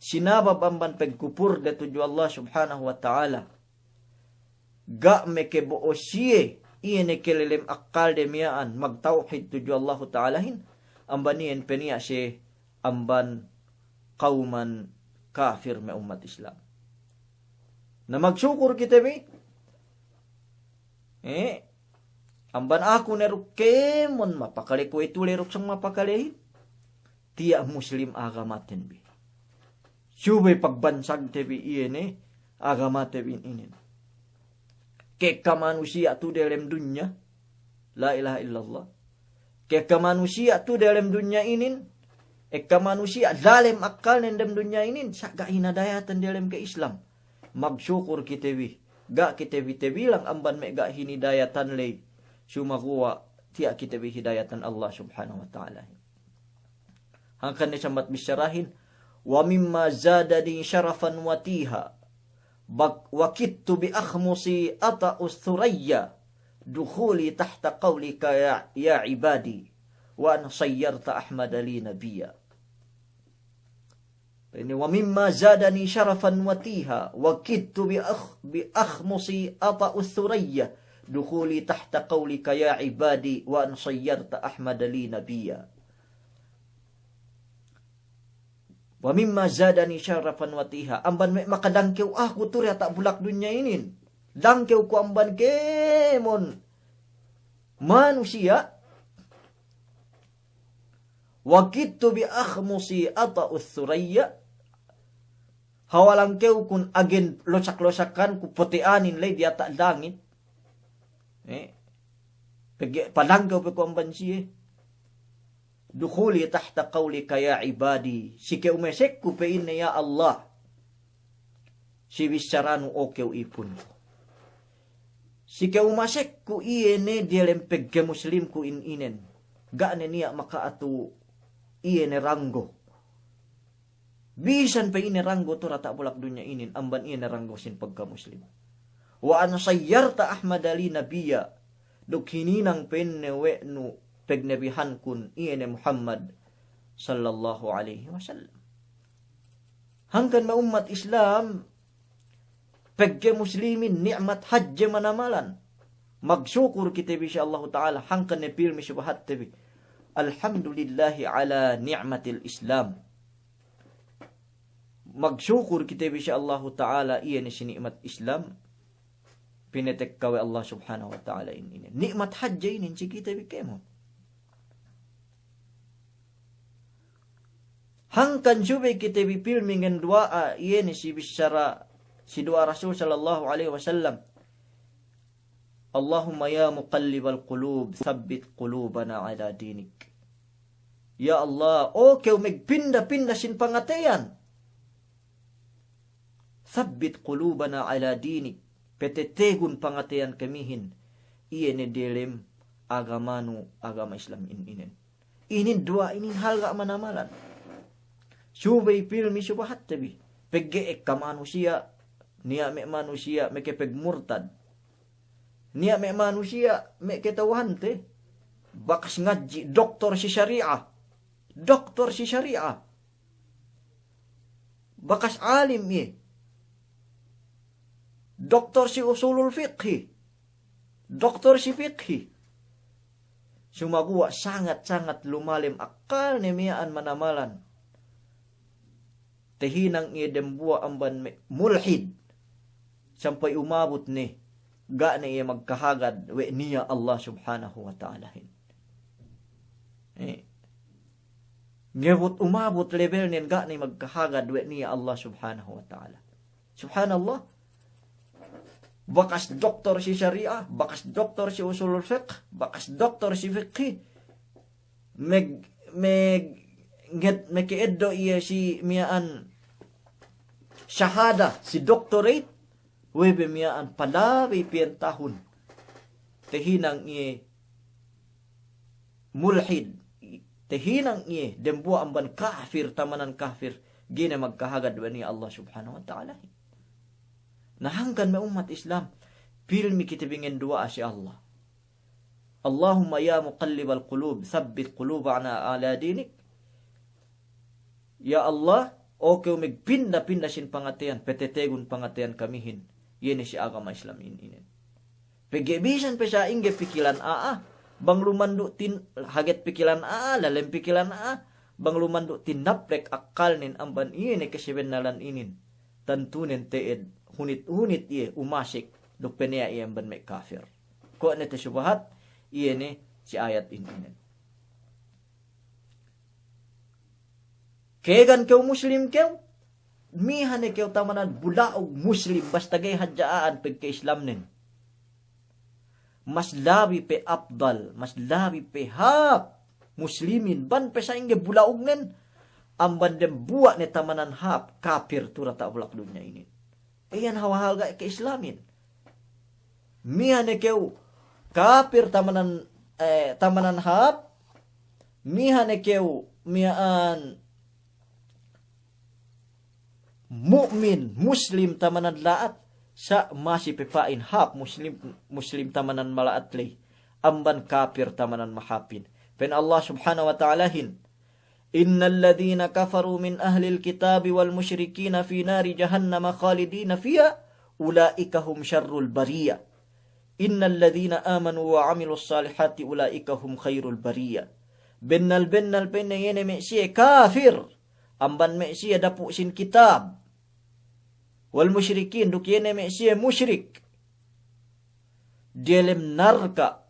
sinabab amban pagkupurde tudju Allah Subhanahu wa Ta'ala. Ga' makabo'o siye, iye ne kalelem akkalde miya'an magtawhid tudju Allahu Ta'alahin, amban iyan peniya' siye amban kawman kafir me' ummat Islam. Na magsukur kite bi, eh, amban aku ne duk kēmon mapakale kuwe'itu le duk sōng mapakalehin. Tiya' Muslim agamaten bi. Subey pagbansagte bi iye ne agamate bi inin. Kekka manusiya' tu delem dunya. La ilaha illallah. Kekka manusiya' tu delem dunya inin. Ekka manusiya' lalem akkalnen dem dunya inin. Sa' ga' hinadayatan delem ke Islam. Magsukur kite bi. Ga' kite bi tabilang amban me' ga' hinidayatan ley. Sumaguwa' tiya' kite bi hidayatan Allah Subhanahu wa Ta'ala. Hangkan ne sambat bissarahin, "Wa mimma zadani sharafan wa tiha, bak-, wa kittu bi akhmusi ata'u thurayya, dukhuli tahta qawlika ya, ya ibadi, wa an sayyarta Ahmada li nabiyya." Ini, "Wa mimma zadani sharafan wa tiha, wa kittu bi akh-, bi akhmusi ata'u thurayya, dukhuli tahta qawlika ya ibadi, wa an sayyarta Ahmada li nabiyya." Wa mimma zadani sharafan wa tiha. Amban me' makadangkew aku tu diyata' bulak dunya inin. Dangkew ku amban kēmon manusiya'. Wa kittu bi akhmusi ata'u thurayya. Hawal dangkew kun agen losak-losakan ku pote'anin ley diyata' langit. Eh, pegge' padangkew pe ku amban siye. Dukhuli tahta qawlika ya ibadi. Si kew umasek ku pa'inne ya Allah. Si bissaranu o kew ipun ku. Si kew umasek ku iye ne diyalem pegge' Muslim ku in inen. Ga' ne niya' maka'atu iye ne ranggo. Bisan pe ine ranggo tu diyata' bulak dunya inin, amban iye ne ranggo sin pagka Muslim. Wa an sayyarta Ahmada li nabiyya, duk hininang pa'inne we' nu pagnabihankun iye ne Muhammad sallallahu alaihi wasallam. Hangkan me' ummat Islam, pegge' Muslimin ni'mat hadje manamalan. Magsukur kite bi si Allahu Ta'ala, hangkan ne pilmi subahatte bi. Alhamdulillahi ala ni'matil Islam. magsukul kite bi si Allahu Ta'ala, iye ne si ni'mat Islam, pinatekka we' Allah Subhanahu wa Ta'ala in inin. Ni'mat hadja inin si kite bi kēmon. Hangkan subey kite bi pilmi ngenduwa'a, iye ne si bissara, si duwa'a Rasul sallallahu alaihi wasallam. Allahumma ya muqallibal qulub, thabbit qulubana ala dinik. Ya Allah, o kew megpinda-pinda sin pangateyan. Thabbit qulubana ala dinik. Petetegun pangateyan kamihin. Iye ne delem agamanu, agama Islam in inin. Inin duwa'a inin halga' manamalan. Subey pilmi subahatte bi. Pegge' ekka manusiya', niya' me' manusiya' mekepegmurtad. Niya' me' manusiya' me' kata'uhante, bakas ngadji', doktor si sari'a. Doktor si sari'a. Bakas alim iye. Doktor si usulul fiqhi. Doktor si fiqhi. Sumaguwa' sangat-sangat lumalem akkalne miya'an manamalan. Tahinang iye dembuwa' amban me' mulhid. Sampay umabut ne, ga' ne iye magkahagad we' niya' Allah Subhanahu wa Ta'alahin. Eh. Ngebut umabut lebelnen ga' ne magkahagad we' niya' Allah Subhanahu wa Ta'ala. Subhanallah. Bakas doktor si sari'a, bakas doktor si usulul fiqh, bakas doktor si fiqhi. Meg-, meg-, nget-, meke'eddo' iye si miya'an shahada, si doctorate, we' be miya'an palabey piyen tahun. Tahinang iye mulhid, tahinang iye dembuwa' amban kafir, tamanan kafir, ga'i ne magkahagad we' niya' Allah Subhanahu wa Ta'ala. Na hangkan me' ummat Islam, pilmi kite bi ngenduwa'a si Allah. Allahumma ya muqallibal qulub, thabbit qulubana ala dinik. Ya Allah, o kew megpinda-pinda sin pangateyan, petetegun pangateyan kamihin, iye ne si agama Islam in inin. Pegge' bisan pe sa'ingge pikilan a'a, bang lumandu' tin-, haget pikilan a'a, lalem pikilan a'a, bang lumandu' tinaplek akkalnen amban iye ne kasabennalan inin. Tantunen te'ed hunit-hunit iye umasek duk peneya' iye amban me' kafir. Kuwe' ne te subahat, iye ne si ayat in inin. Kēgan kew Muslim kew, miha ne kew tamanan bula'ug Muslim, basta ga'i hadja a'an pagka-Islamnen. Mas labi pe afdal, mas labi pe hāp Muslimin, bang pe sa'ingge bula'ugnen, amban dembuwa' ne tamanan hāp kafir tu diyata' bulak dunya inin. Iyan hawal-hawal ga'i ke-Islamin. Miha ne kew kafir tamanan, eh, tamanan hāp, miha ne kew miya'an mu'min, Muslim tamanan la'at, sa' masi pe pa'in hāp Muslim, Muslim tamanan mala'at ley amban kafir tamanan mahāpin. Pa'in Allah Subhanahu wa Ta'alahin, إن الذين كفروا من أهل الكتاب والمشركين في نار جهنم خالدين فيها أولئك هم شر البرية. إن الذين آمنوا وعملوا الصالحات أولئك هم خير البرية. Bennal-bennal pa'inne iye ne me' siye kafir amban me' siye dapu' sin kitab, wal mushrikin, duk iye ne me' siye mushrik, diyalem narka'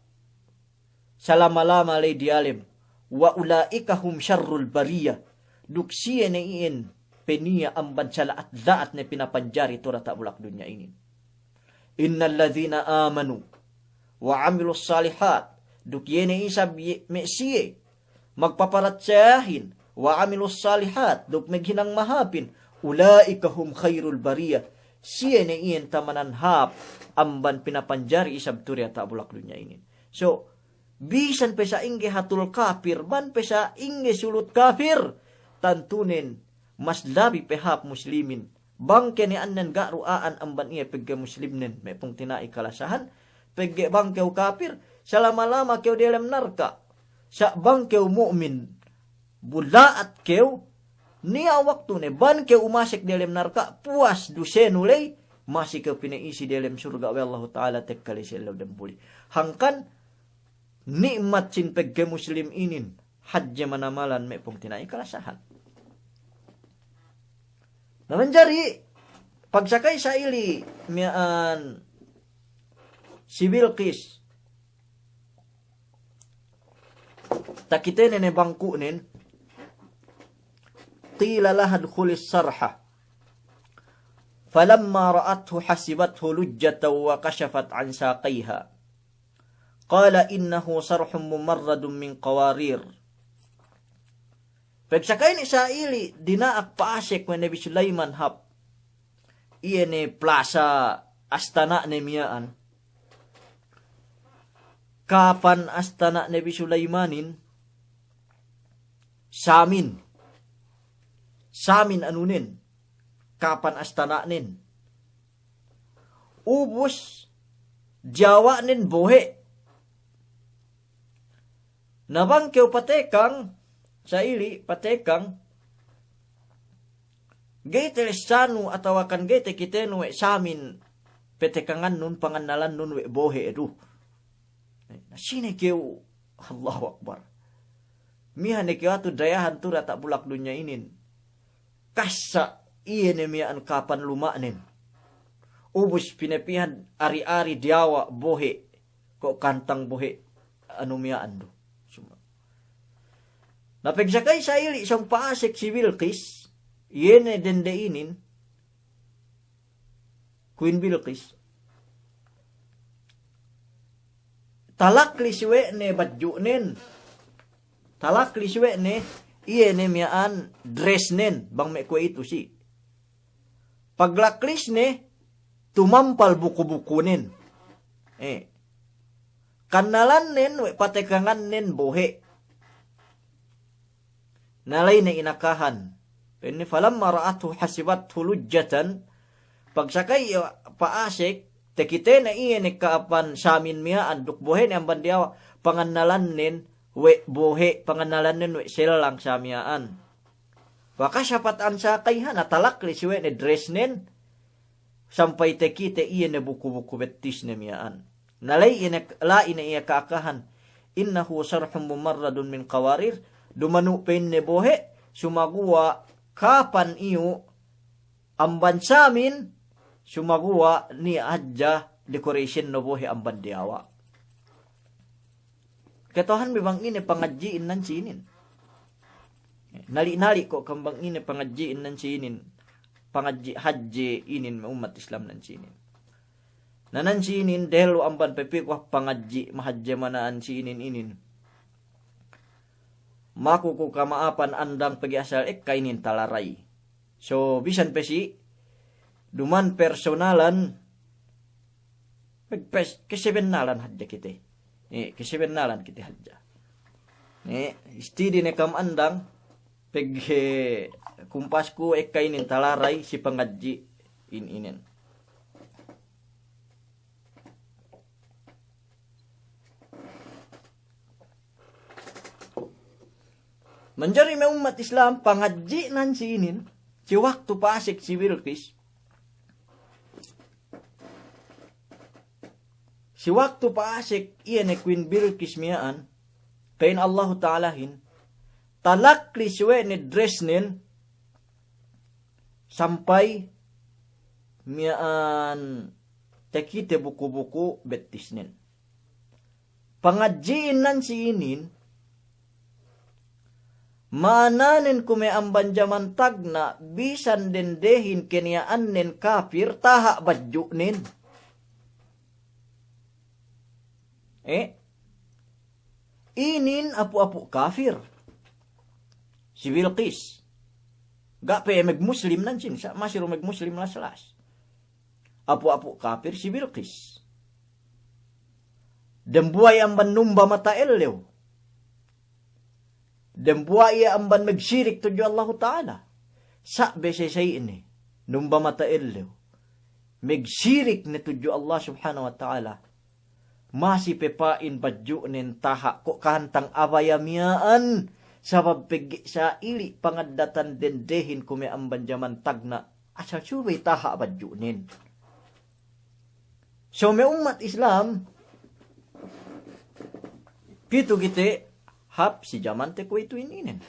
salama-lama ley diyalem. Wa ula'ika hum sharrul bariyah. Duk siye ne iyan peniya' amban sala'at-la'at ne pinapanjari tu diyata' bulak dunya inin. Innal ladhina amanu wa amilus salihat. Duk iye ne isab iye me' siye magpaparatsayahin, wa amilus salihat, duk maghinang mahāpin, ula'ika hum khairul bariyah. Siye ne iyan tamanan hāp amban pinapanjari isab tu diyata' bulak dunya inin. So, bisan pe sa'ingge hatul kafir, bang pe sa'ingge sulut kafir, tantunen mas labi pe hāp muslimin. Bang ke ne annen ga' du a'an amban iye pegge' muslimnen, me' pungtina'i kalasahan, pegge' bang kew kafir, salama-lama kew diyalem narka'. Sa' bang kew mu'min, bula'at kew, niya' waktu ne, bang kew umasek diyalem narka', puwas dusenu ley, masi kew pina'isi diyalem surga' we' Allahu Ta'ala tekka ley si ellew dembuli. Hangkan ni'mat sin pegge' muslim inin, hadje manamalan me' pungtina'i kalasahan. Na manjari, pagsakay sa'ili' miya'an si Bilqis, takitene ne bangku'nen, قيل لها ادخلي الصرح، فلما رأته حسبته لجة وكشفت عن ساقيها. قال إنه صرح ممرد من قوارير. Pagsakay ne sa'ili' dina'ak pa'asek we' Nabi Sulaiman hap iye ne plasa astana'ne miya'an. Kapan astana' Nabi Sulaimanin, samin. Samin anunen, kapan astana'nen. Ubus diyawa'nen bohe'. Na bang kew patekang, sa'ili' patekang, ga'i telessanu atawakan ga'i tekitenu we' samin petekangannun, pangannalannun we' bohe' du. Na sine kew, Allahu Akbar. Miya'an ne kew atu dayahan tu diyata' bulak dunya inin. Kassa' iye ne miya'an kapan luma'nen. Ubus pinepihan ari-ari diyawa' bohe', ko' kantang bohe' anu miya'an du. Na pagsakay sa'ili' sōng pa'asek si Bilqis, iye ne dende inin, Queen Bilqis. Talaklis we' ne badju'nen. Talaklis we' ne, iye ne miya'an dressnen, bang me' kuwe'itu si. Paglaklisne, tumampal buku-bukunen. Eh. Kannalannen we' patekangannen bohe'. Na la'i ne inakahan. Pa'inne, فلما رأته حسبته لجة. Pagsakay pa'asek, takitene iye ne kapan samin miya'an duk bohe'ne amban diyawa', pangannalannen we' bohe', pangannalannen we' sellang sa miya'an. وكشفت عن ساقيها, na talaklis we' ne dressnen, sampay takite iye ne buku-buku bettisne miya'an. Na la'i ne, la'i ne iye ka'akahan, إنه صرح ممرد من قوارير, dumanu' pa'inne bohe', sumaguwa' kapan iyu' amban samin, sumaguwa' niya' hadja decoration ne bohe' amban diyawa'. Kata'uhanbi bang ine pangadji'in nan si inin. Nali'-nali' ko' kam bang ine pangadji'in nan si inin. Pangadji' hadje inin me' ummat Islam nan si inin. Na nan si inin, dehellu amban pe pī ku pangadji' mahadje mana'an si inin inin. Maku ku kama'apan andang pegge' asal ekka inin talaray. So, bisan pe si, duma'in personalan, peg-, pes-, kesebennalan hadja kite. Eh, kesebennalan kite hadja. Eh, istidi ne kam andang, pegge' kumpasku ekka inin talaray si pangadji' in-, inin. Manjari me' ummat Islam, pangadji' nan si inin, si waktu pa'asek si Bilqis, si waktu pa'asek iye ne Queen Bilqis miya'an, pa'in Allahu Ta'alahin, talaklis we' ne dressnen, sampay miya'an takite buku-buku bettisnen. Pangadji'in nan si inin, ma'ananen kuwe' amban jaman tagna' bisan dendehin keniya'annen kapir taha' badju'nen. Eh? Inin apu'-apu' kapir. Si Bilqis. Ga' pe magmuslim nan sin, sa' masi du magmuslim las-las. Apu'-apu' kapir si Bilqis. Dembuwa' iye amban numba mata ellew. Dembuwa' iye amban magsirik tudju Allahu Ta'ala. Sa' be sesayne, numba mata ellew, magsirik ne tudju Allah Subhanahu wa Ta'ala. Masi pe pa'in badju'nen taha' ko' kahantang abaya miya'an, sabab pegge' sa'ili' pangaddatan dendehin kuwe' amban jaman tagna', asal subey taha' badju'nen. So me' ummat Islam, pitu kite hap si jamante kuwe'itu ininen.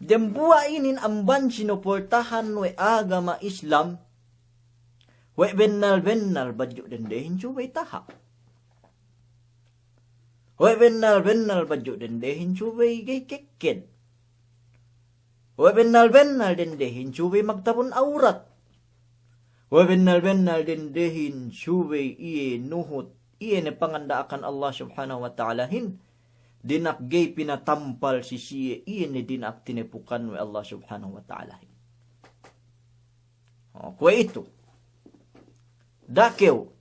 Dembuwa' inin amban sinuportahan we' agama Islam, we' bennal-bennal badju' dendehin subey taha'. We' bennal-bennal badju' dendehin subey ga'i kekked. We' bennal-bennal dendehin subey magtabun awrat. We' bennal-bennal dendehin subey iye nuhut, iye ne panganda'akan Allah Subhanahu wa Ta'alahin, dina'ak ga'i pinatampal si siye, iye ne dina'ak tinepukan we' Allah Subhanahu wa Ta'alahin. O, kuwe'itu. Da'a kew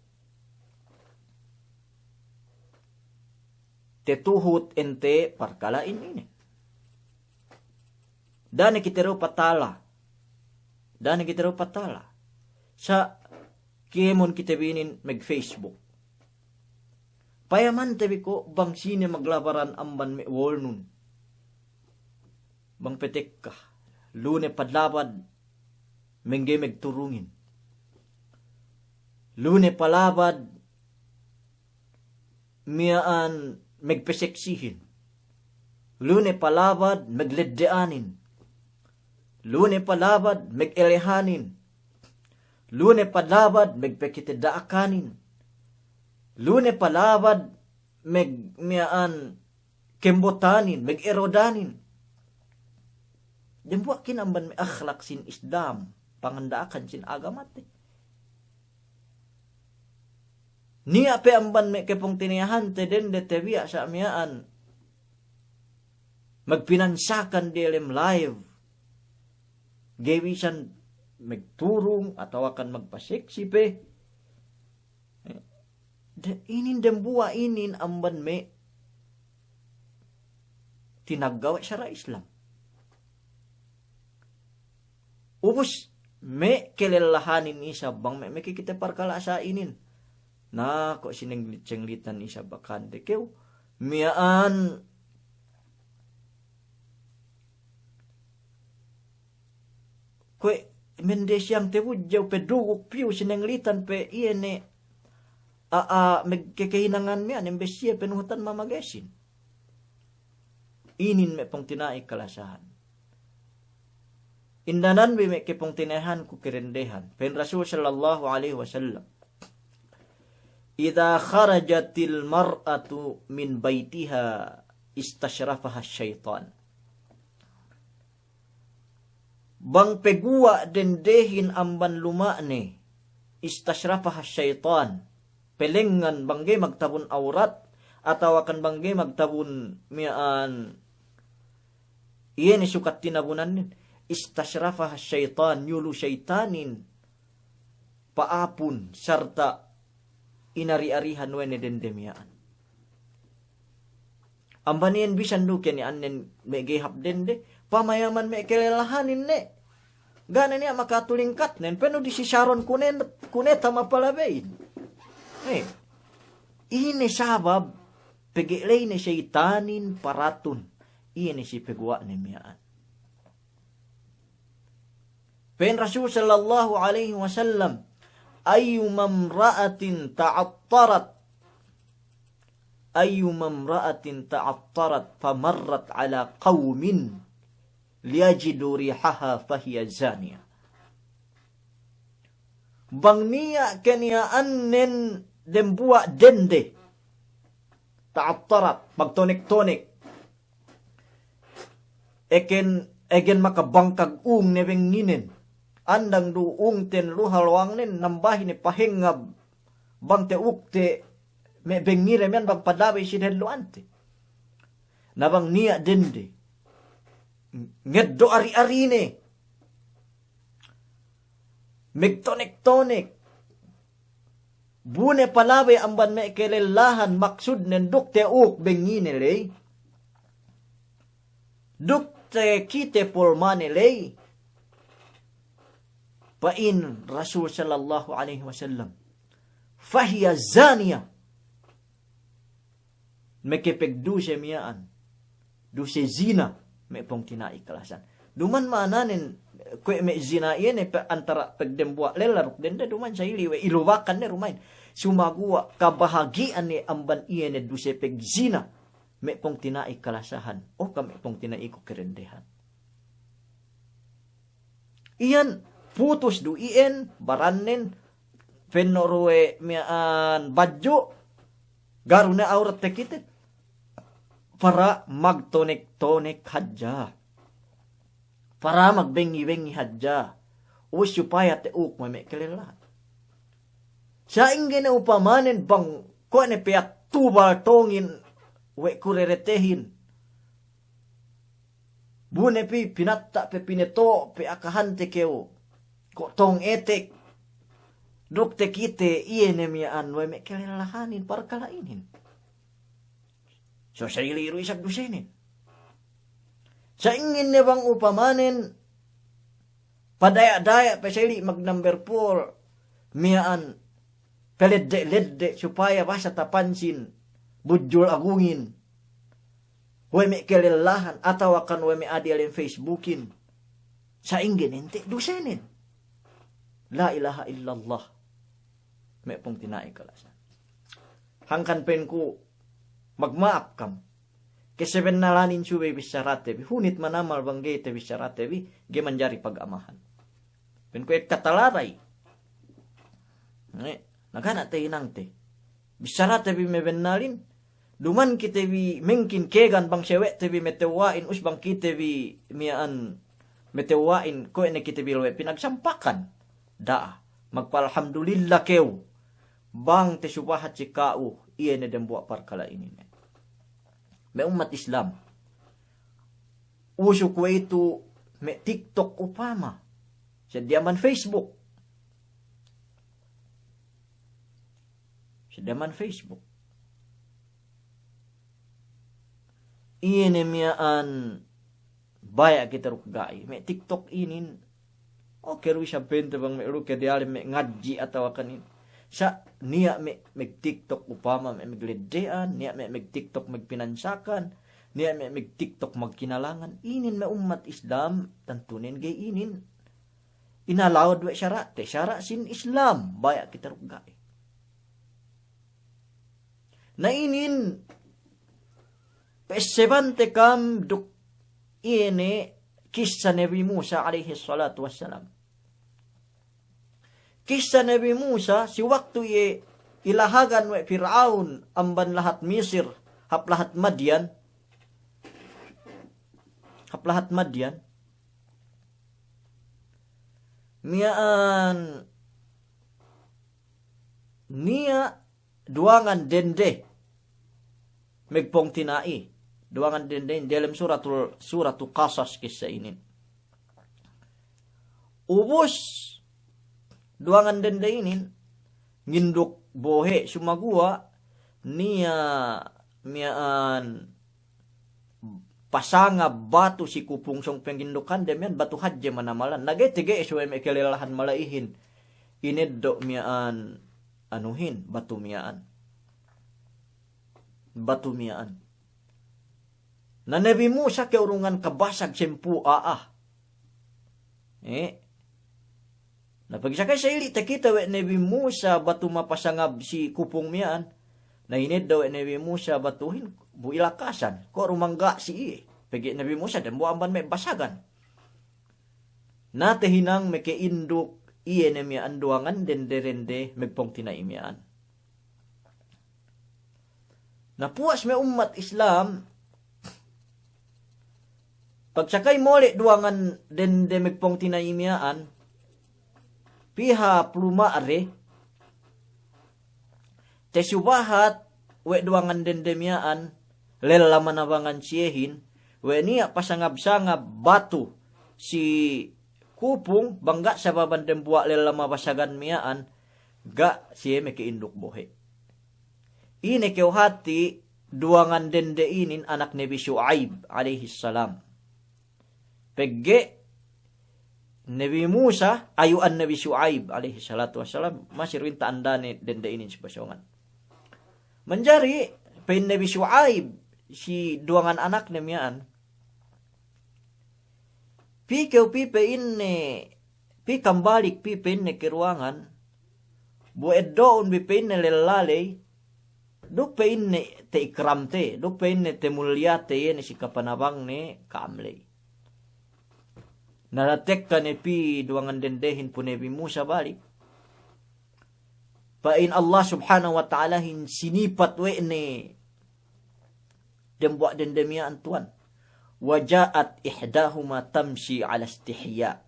tetuhut ente parkala'in inin. Da'a ne kite du patala. Da'a ne kite du patala. Sa' kēmon kite bi inin mag-Facebook. Payamante bi ko' bang sine maglabaran amban me' wolnun. Bang petekka, lu ne palabad mengge megturungin. Lu ne palabad miya'an megpeseksihin. Lu ne palabad megledde'anin. Lu ne palabad megelehanin. Lu ne palabad megpekite da'akanin. Lu ne palabad meg-, miya'an kembotanin, megerodanin. Dembuwa' kina amban me' akhlak sin Islam, panganda'akan sin agamate. Niya' pe amban me' kepungtina'ihante dende tabiya' sa' miya'an magpinansakan diyalem live. Ga'i bisan megturung atawakan magpaseksi pe. De, inin dembuwa' inin amban me' tinagga' we' sara' Islam. Ubus me' kelellahanin isab bang me' mekikite parkala' sa' inin. Na, ko' sinenglit-senglitan isab bakante kew. Miya'an kuwe' mende siyang tebudjew pe duguk piyu sinenglitan pe iye ne a'a megkekehinangan miya'an, embes siye penuhutan mamagesin. Inin me' pungtina'i kalasahan. Indanan bi me' kepungtina'ihanku kerendehan. Pa'in Rasul sallallahu alaihi wasallam, "Idza kharajatil mar'atu min baitiha istashrafaha syaitan." Bang peguwa' dendehin amban luma'ne, istashrafaha syaitan, pelengngan bang ga'i magtabun awrat, atawakan bang ga'i magtabun miya'an iye ne sukat tinabunannen, istashrafaha syaitan, nyulu seitanin pa'apun sarta' inari-arihan we' ne dende miya'an. Amban iyan bisan du ke ne annen me' ga'i hap dende, pamayaman me' kelellahanin ne. Ga' ne niya' makatulingkatnen, penu disisaron kune, kuneta mapalabeyin. Eh, ine sabab, pegge' ley ne seitanin paratun, iye ne si peguwa'ne miya'an. Pa'in Rasul sallallahu alaihi wasallam, "Ayyuma imra'atin ta'attarat, ayyuma imra'atin ta'attarat famarrat ala qawmin liyajidu rihaha fahiya zaniyah." Bang niya' ke niya' annen dembuwa' dende, ta'attarat, magtonek-tonek. Eken, egen makabangkag ung ne benginen. Andang du ungten luha lowangnen, nambahi ne pahengab. Bang te'ukte me' bengire miya'an bang padabey si dehelluwante. Na bang niya' dende ngeddo' ari-arine, megtonek-tonek, bu ne palabey amban me' kelellahan, maksudnen duk te'uk bengine ley, duk tekite polmane ley. Pa'in Rasul sallallahu alaihi wasallam, "Fahiya zaniyah." Mekepegduse miya'an. Duse zina, me' pungtina'i kalasahan. Duma'in ma'ananen, kuwe' me' zina iye ne pe antara pegdembuwa' lella duk dende, duma'in sahili we' ilubakan ne duma'in. Sumaguwa' kabahagi'an ne amban iye ne duse pegzina, me' pungtina'i kalasahan. O ka me' pungtina'iku kerendehan. Iyan putus du iyan barannen, penno' du we' miya'an badju', ga' du ne awrat takite. Para magtonek-tonek hadja. Para magbengi-bengi hadja. Ubus supaya te'uk me' me' kalellahan. Sa'ingge ne upamanen bang kuwe' ne piyatubal tongin we' kureretehin. Bu ne pi pinatta' pe, pineto'o' pe akahante kew. Ko' tong etek. Duk takite iye ne miya'an we' me' kalellahanin parkala' inin. So sa'ili' du isab dusenen. Sa'ingge ne bang upamanen padaya'-daya' pe sa'ili' magnumber four miya'an, peledde'-ledde' supaya basa tapansin, bujul agungin we' me' kalellahan atawa kan we' me' adiyalem Facebookin. Sa'ingge ne ente' dusenen. La ilaha illallah. Me' pungtina'i kalasahan. Hangkan pa'inku magma'ap kam. Kasabennalanin subey bissarate bi, hunit manamal bang ga'i tabissarate bi, ga'i manjari pagamahan. Pa'inku ekka talaray. Ne, na ga' ne tahinangte. Bissarate bi mabennalin, duma'in kite bi mengkin kēgan bang sawe'te bi matewwa'in, ubus bang kite bi miya'an matewwa'in, kuwe' ne kite bi luwe' pinagsampakan. Da'a, magpa'alhamdulillah kew bang tasubahat si ka'u iye ne dembuwa' parkala' inin. Me' ummat Islam, usuk we' itu me' TikTok upama, seddili amban Facebook. Seddili amban Facebook. Iye ne miya'an baya' kite duk ga'i. Me' TikTok inin, oke du isab pa'inte bang me' lu'u ke diyalem me' ngadji' atawa kan inin. Sa' niya' me' mag-TikTok upama me' magledde'an, niya' me' mag-TikTok magpinansakan, niya' me' mag-TikTok magkinalangan. Inin me' ummat Islam, tantunen ga'i inin inalawad we' sara'te, sara' sin Islam, baya' kite duk ga'i. Na inin, pa'essebante kam duk iye ne kissa Nabi Musa alayhis salatu wassalam. Kissa Nabi Musa, si waktu iye ilahagan we' Pir'aun amban lahat Misir, hap lahat Madyan, hap lahat Madyan, miya'an niya' duwangan dende magpungtina'i. Duwangan dende inin diyalem suratul, suratu Qasas kissa inin. Ubus duwangan dende inin nginduk bohe', sumaguwa' niya' miya'an pasangab batu si kupung sōng pangindukande miya'an, batu hadje manamalan. Na ga'i tege'es we' me' kalellahan mala'ihin ineddo' miya'an anuhin, batu miya'an. Batu miya'an. Na Nabi Musa ke'urungan kabasag sampū' a'a. Eh? Na pegge' sakali sa'ili' takite we' Nabi Musa batu mapasangab si kupung miya'an, na ineddo' we' Nabi Musa batuhin, bu ilakasan, ko' du mangga' si iye. Pegge' Nabi Musa dembuwa' amban me' basagan. Na tahinang maka'induk iye ne miya'an duwangan dende-dende magpungtina'i miya'an. Na puwas me' ummat Islam, pagsakay mole' duwangan dende magpungtina'i miya'an, pī hap luma'de, tasubahat we' duwangan dende miya'an, lella manabangan siyehin, we' niya' pasangab-sangab batu si kupung, bang ga' sababan dembuwa' lella mabasagan miya'an, ga' siye maka'induk bohe'. Ine kew hati' duwangan dende inin anak Nabi Shu'aib alayhis salam. Pegge' Nabi Musa ayu'an Nabi Shu'aib alayhis salatu wassalam, masi du in ta'andane dende inin si basōngan. Manjari pa'in Nabi Shu'aib si duwangan anakne miya'an, pī kew pī pa'inne, pī kam balik pī pa'inne karuwangan, bu eddo'un bi pa'inne lella ley, duk pa'inne ta'ikramte, duk pa'inne tamulliyate iye ne si kapanabangne ka'am ley. Na tekka ne pī duwangan dendehin pu Nabi Musa balik. Pa'in Allah Subhanahu wa Ta'alahin sinipat we' ne dembuwa' dende miya'an tuwan. Wa ja'at ihdahuma tamshi 'ala istihya'.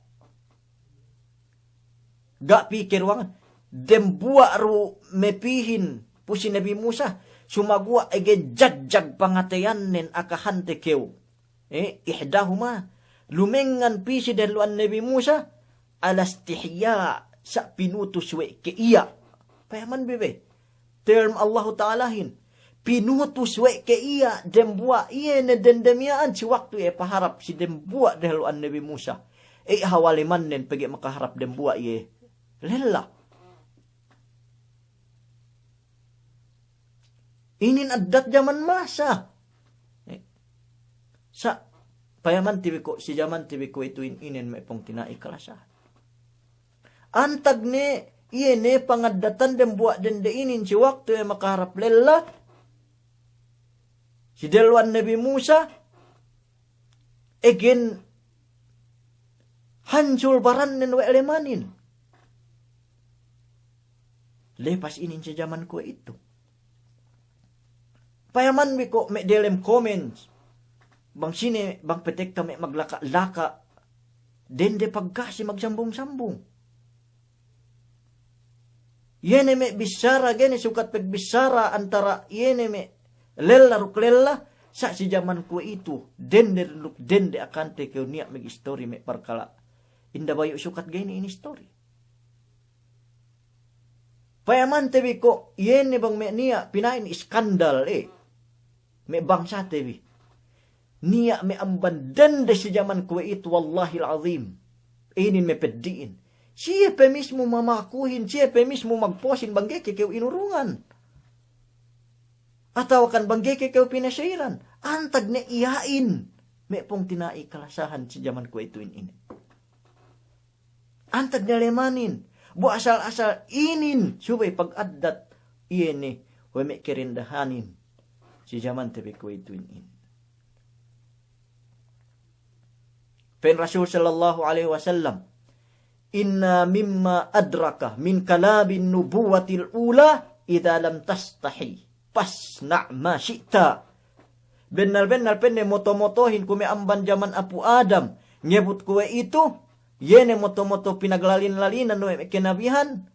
Ga' pikil duwangan, dembuwa' du me' pihin pu si Nabi Musa, sumaguwa' ege jagjag pangateyannen akahante kew. Eh, ihdahuma, lumengngan pī si dehellu'an Nabi Musa, 'ala istihya', sa' pinutus we' ke iya'. Payaman bi be term Allahu Ta'alahin. Pinutus we' ke iya' dembuwa' iye ne dende miya'an si waktu iye paharap si dembuwa' dehellu'an Nabi Musa. E, hawal imannen pegge' makaharap dembuwa' iye lella. Inin addat jaman masa. E, sa' payaman te bi ko', si jaman te bi ko' itu in-, inen me' pungtina'i kalasahan. Antag ne, iye ne pangaddatan dembuwa' dende inin si waktu iye makaharap lella si dehellu'an Nabi Musa, egen hansul barannen we' lemanin. Lepas inin si jaman kuwe'itu. Payaman bi ko' me' delem comments. Bang sine, bang pe tekka me' maglaka'-laka'. Dende pagkasi magsambung-sambung. Iye ne me' bissara, ga'i ne sukat pagbissara antara iye ne me' lella duk lella, sa' si jaman kuwe'itu, dende duk dende akante kew niya' magistori me' parkala'. Inda bayu' sukat ga'i ne inistori. Payamante bi ko' iye ne bang me' niya' pina'in iskandal, e. Me' bangsate bi. Niya' me' amban dende si jaman kuwe'itu, wallahil azim. Inin me' peddi'in. Siye pe mismu mamakuhin, siye pe mismu magpostin bang ga'i ke kew inurungan. Atawa kan bang ga'i ke kew pinasairan. Antag ne iya'in. Me' pungtina'i kalasahan si jaman kuwe'itu in inin. Antag ne lemanin, bu asal-asal inin subey pagaddat iye ne we' me' kerendahanin si jamante bi kuwe'itu in inin. Pa'in Rasul sallallahu alaihi wasallam, "Inna mimma adraka min kalami nubuwatil ula, idza lam tastahi, fasna' ma syi'ta." Bennal-bennal pa'inne moto-motohin kuwe' me' amban jaman apu' Adam, ngebut kuwe'itu, iye ne moto-moto pinaglalin-lalinan we' me' kenabihan,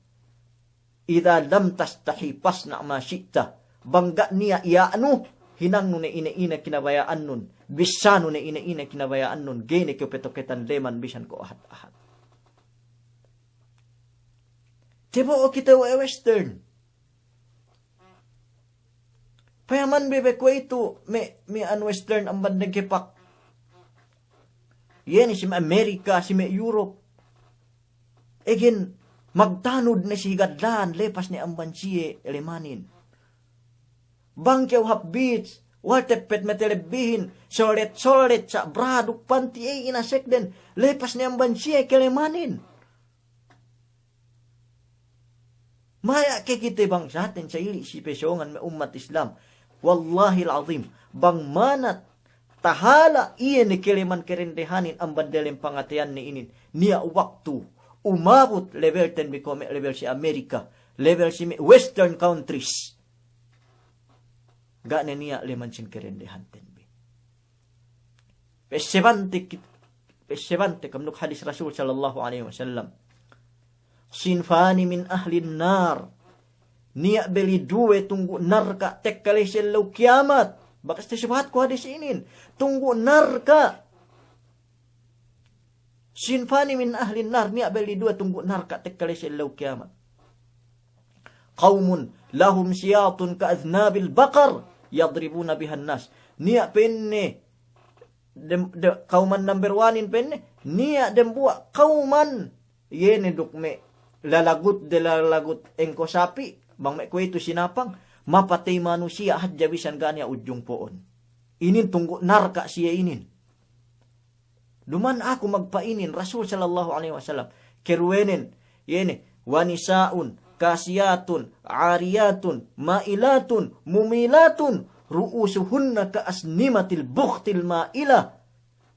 "Idza lam tastahi fasna' ma syi'ta." Bang ga' niya' iya'nu, hinangnu ne ine-ine kinabaya'annun, bissanu ne ine-ine kinabaya'annun, ga'i ne kew petoketan leman bisan ko' ahat-ahat. Tebo'o kite we' Western. Payaman bi be kuwe'itu me', me' anu Western amban dengkepak. Iye ne si me' Amerika, si me' Europe. Egen magtanud ne si higadlan, lepas ne amban siye lemanin. Bang kew hap beach, wal teppet me' telebbihin, sollet-sollet sa' bra duk panti ey inasekden, lepas ne amban siye kelemanin. Maya' ke kite bangsaten sa' ili' si pesongan me' ummat Islam. Wallahil azim, bang manat tahala' iye ne keleman kerendehanin amban delem pangateyanne inin, niya' waktu umabut lebelten bi kuwe' me' lebel si Amerika, lebel si me' Western countries. Ga' ne niya' leman sin kerendehanten bi. Pessebante kit-, pessebante kam duk hadis Rasul sallallahu alaihi wasallam. "Sinfani min ahlin nar." Niya' beli duwe tunggu' narka' tekka la'i si ellew kiyamat. Bakas tesebahat ku hadis inin. Tunggu' narka'. "Sinfani min ahlin nar", niya' beli duwe tunggu' narka' tekka la'i si ellew kiyamat. "Qawmun lahum siyatun ka adhnabil baqar yadribuna bihan nas." Niya' pa'inne, dem-, de-, kawman number one-in pa'inne, niya' dembuwa' kawman, iye ne duk me' lalagut de lalagut engko sapi', bang me' kuwe'itu sinapang, mapatey manusiya' hadja bisan ga' niya' ujung po'on. Inin tunggu' narka' siye inin. Duma'in aku magpa'inin, Rasul sallallahu alaihi wasallam. Keruwenen, iye ne, "Wa nisa'un kasiyatun, ariyatun, ma'ilatun, mumilatun, ru'usuhunna ka asnimatil bukhtil ma'ila."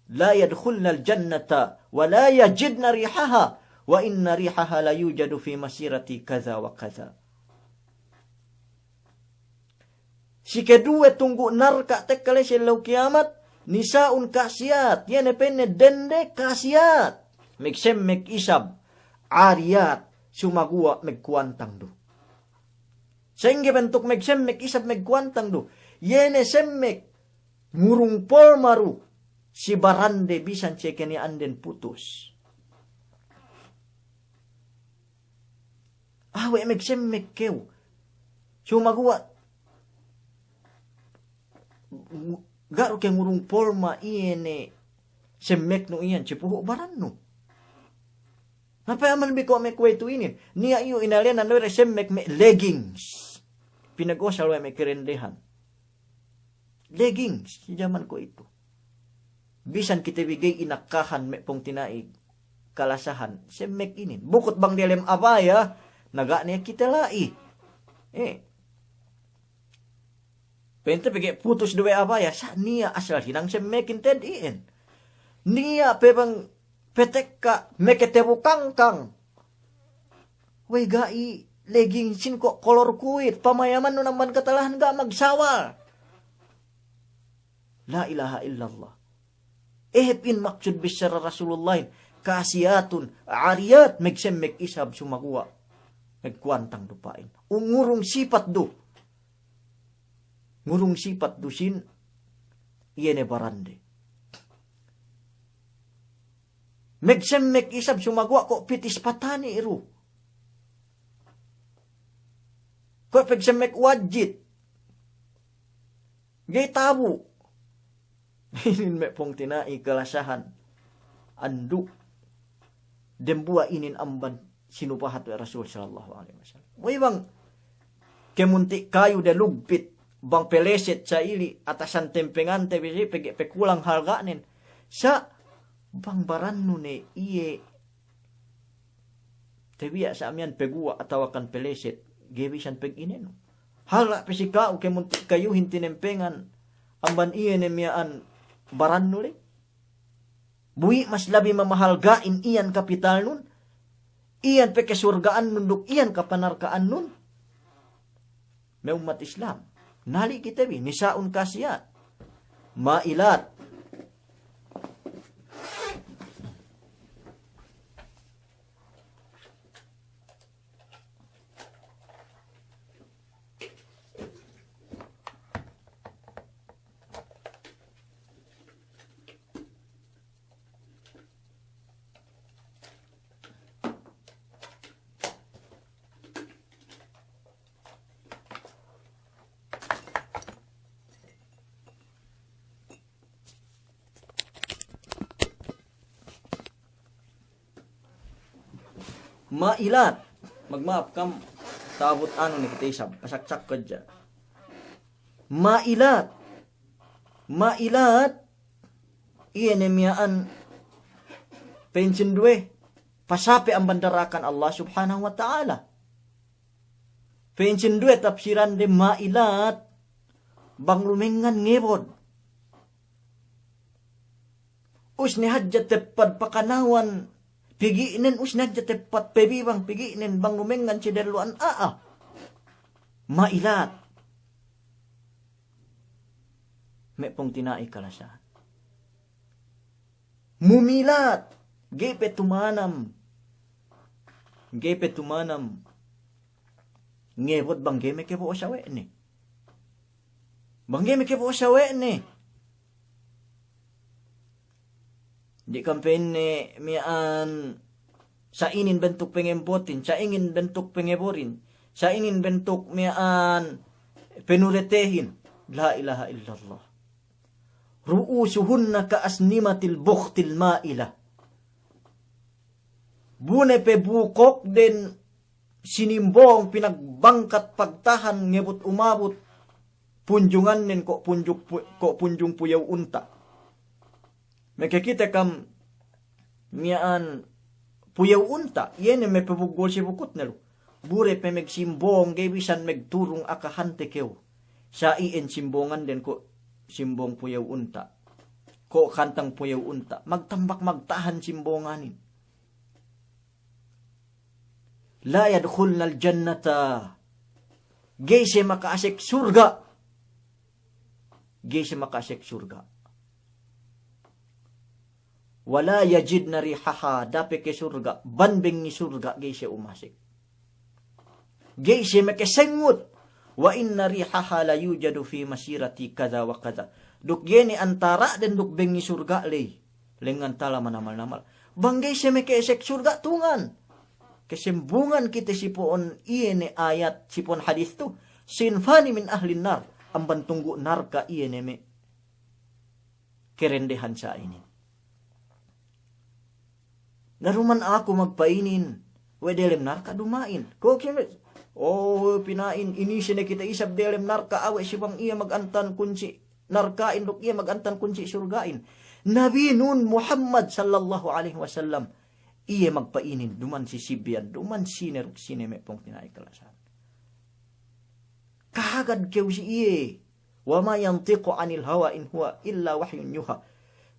لا يدخلن الجنة ولا يجدن ريحها وإن ريحها ليوجد في مسيرة كذا وكذا. Si keduwe tunggu' narka' tekka la'i si ellew kiyamat, نساء كاسيات, iye ne pa'inne dende كاسيات, megsemmek isab, عاريات, sumaguwa' megkuwantang du. Sa'ingge bentuk megsemmek isab megkuwantang du? Iye ne semmek ngurung polma du si barande bisan si keniya'anden putus. Awe' megsemmek kew. Sumaguwa' ga' du kew ngurung polma iye ne semmeknu iyan si puhu' barannu. Na payaman bi ko' me' kuwe'itu inin. Niya' iyu inalenan we' de semmek me' leggings. Pinagosal we' me' kerendehan. Leggings, si jaman kuwe'itu. Bisan kite bi ga'i inakkahan me' pungtina'i kalasahan. Semmek inin. Bukut bang diyalem abaya, na ga' ne kite la'i. Eh. Pa'inte pegge' putus du we' abaya, sa' niya' asal hinang semmekin te'ed iyan. Niya' pe bang petekka meke tebu kangkang. Wey ga'i leggingsin ko' kolor kuwit, pamayamannun amban katalahan ga' magsawal. La ilaha illallah. Ehep in maksud bissara Rasulullahin, كاسيات عاريات, megsemmek isab sumaguwa' megkuwantang du pa'in. Ngurung sipat du. Ngurung sipat du sin iye ne barande. Megsemmek isab sumaguwa' ko' pitis patani' du. Ko' pegsemmek wajit. Ga'i tabu'. Inin me' pungtina'i kalasahan. Andu'. Dembuwa' inin amban sinupahat we' Rasul sallallahu alaihi wasallam. Wey bang kemunti' kayu de lugpit, bang peleset sa ili' atasan tempengante bi si pegge' pekulang halga'nen. Sa' bang barannu ne iye tebiya' sa' miya'an peguwa' atawakan peleset, ga'i bisan peg'inenu. Hala' pe si ka'u kemunti' kayuhin tinempengan amban iye ne miya'an barannu le. Bu i' mas labi mamahalga'in iyan kapitalnun, iyan pe kesurga'annun duk iyan kapanarka'annun. Me' ummat Islam, nali' kite bi, نساء كاسيات مائلات. Ma'ilat. Magma'ap kam, ta'abut anu ne kite isab, pasaksak hadja. Ma'ilat. Ma'ilat. Iye ne miya'an pa'in sinduwe, pasape amban darakan Allah Subhanahu wa Ta'ala. Pa'in sinduwe tapsiran de ma'ilat, bang lumengngan ngebod. Usne hadja teppad pakanawan pigi'nen, usne hadja teppad pebibang pigi'nen, bang lumengngan si dellu'an a'a. Ma'ilat. Me' pungtina'i kalasahan. Mumilat, ga'i pe tumanam. Ga'i pe tumanam. Ngebod bang ga'i mekebo'o sawe'ne. Bang ga'i mekebo'o sawe'ne. Di' kam pa'inne miya'an sa' inin bentuk pengebotin, sa' inin bentuk pengeborin, sa' inin bentuk miya'an penuretehin. La ilaha illallah. رؤوسهن كأسنمة البخت المائلة. Bu ne pe bukokden sinimbong pinagbangkat pagtahan ngebut umabut punjungannen ko' punjuk pu-, ko' punjung puyew unta'. Mekekite kam miya'an puyew unta', iye ne mepebuggol si bukutne lu. Bu de pe megsimbong, ga'i bisan megturung akahante kew. Sa' iyan simbonganden ko' simbong puyew unta'. ko' kantang puyew unta', magtambak magtahan simbonganin. La yadkhulnal jannata. Ga'i siye maka'asek surga'. Ga'i siye maka'asek surga'. Wa la yajidna rihaha, da'a pe ke surga', bang bengi surga' ga'i siye umasek. Ga'i siye makasengut. Wa inna rihaha la yujadu fi masirati kadha wa kadha. Duk iye ne antara'den duk bengi surga' ley, lengngan tala manamal-namal. Bang ga'i siye maka'asek surga' tungan. Kesembungan kite si po'on iye ne ayat, si po'on hadis tu. Sinfani min ahlin nar. Amban tunggu' narka' iye ne me' kerendehan sa inin. Na duman aku magpa'inin we' delem narka' duma'in. Ko' kime, o, pina'in, inisi ne kite isab delem narka' awe' si bang iye magantan kunsi' narka'in duk iye magantan kunsi' surga'in. Nabinun Muhammad sallallahu alaihi wasallam, iye magpa'inin, duman si Sibiyan, duman sine duk sine me' pungtina'i kalasahan. Kahagad kew si iye. Wa ma yantiqu anil hawa in huwa illa wahyun yuha.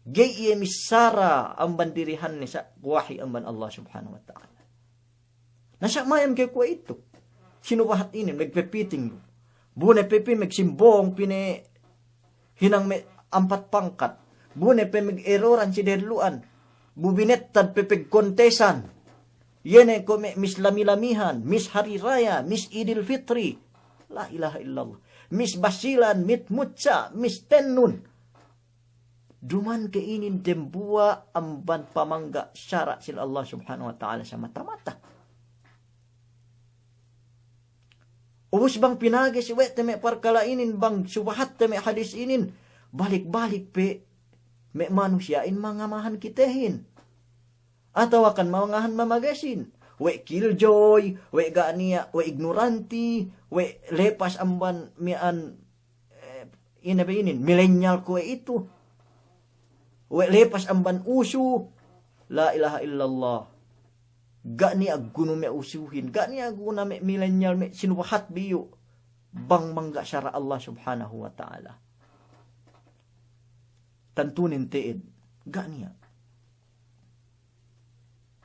Ga'i iye missara amban dirihanne sa' wahi amban Allah Subhanahu wa Ta'ala. Na sa' mayam kew kuwe'itu. Sinubahat inin, magpepiting du. Bu ne pe pī magsimbong pī ne hinang me' ampat pangkat. Bu ne pe mag-eroran si dehellu'an. Bu binettad pe pagkontesan. Iye ne ko' me' Miss Lami-Lamihan, Miss Hari Raya, Miss Idil Fitri. La ilaha illallah. Miss Basilan, Miss Mucha, Miss Tennun. Duman ke inin dembuwa' amban pamangga' sara' sin Allah Subhanahu wa Ta'ala samata-mata. Ubus bang pinages we' te me' parkala' inin, bang subahat te me' hadis inin, balik-balik pe me' manusiya'in mangamahan kitehin. Atawakan mangahan mamagesin. We' killjoy, we' ga' niya', we' ignoranti, we' lepas amban miya'an, eh, ine be inin, millennial kuwe'itu. We' lepas amban usu. La ilaha illallah. Ga' niya' gunu me' usuhin, ga' niya' gunu me' millennial me' sinubahat bi iyu'. Bang mangga' sara' Allah Subhanahu wa Ta'ala, tantunen te'ed, ga' niya'.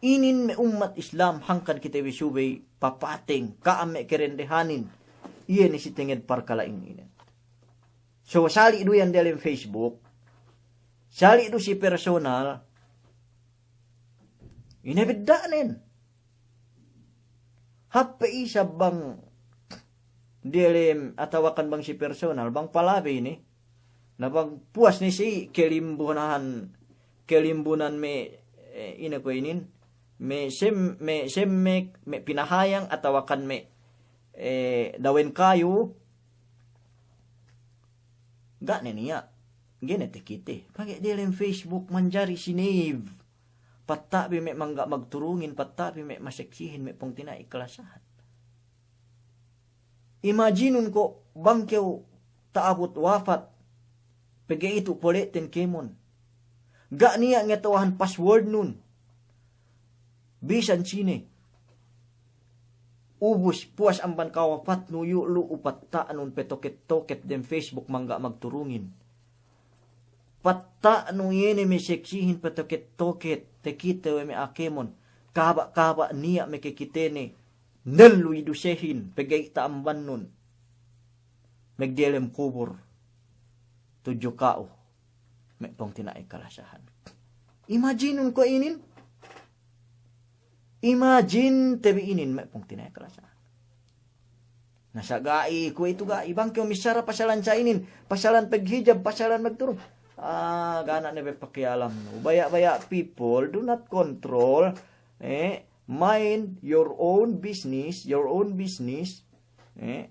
Inin me' ummat Islam, hangkan kite bi subey papateng ka'am me' kerendehanin. Iye ne si tenged parkala' inin. So, sali' du iyan delem Facebook, sali' du si personal, ine bedda'nen? Hāp pe isab bang delem atawakan bang si personal, bang palabey ne. Na bang puwas ne si kelimbunan, kelimbunan me', eh, ine ko' inin, me' sem-, me' semmek, me' pinahayang atawakan me', eh, dawen kayu, ga' ne niya'. Ga'i ne takite. Pegge' delem Facebook manjari sinave. Patta' bi me' mangga' magturungin, patta' bi me' maseksihin, me' pungtina'i kalasahan. Imagine-un ko' bang kew ta'abut wafat, pegge' itu pole'ten kēmon. Ga' niya' ngatawahan password-nun. Bisan sine. Ubus puwas amban kawafatnu iyu' lu'u patta'nun patoket-toket dem Facebook mangga' magturungin. Patta'nu iye ne me' seksihin patoket-toket, takite we' me' a'a kēmon. Kaba'-kaba' niya' makakitene, nelluy dusehin, pegge' ta'ambannun magdelem kubur tudju ka'u, me' pungtina'i kalasahan. Imagine-un ko' inin. Imagine-te bi inin, me' pungtina'i kalasahan. Na sa' ga'i, kuwe'itu ga'i. Bang kew missara pasalan sa' inin, pasalan paghijab, pasalan magturung. Ah, ga' niya' ne be pakiyalamnu. Baya'-baya' people do not control, eh, mind your own business, your own business, eh.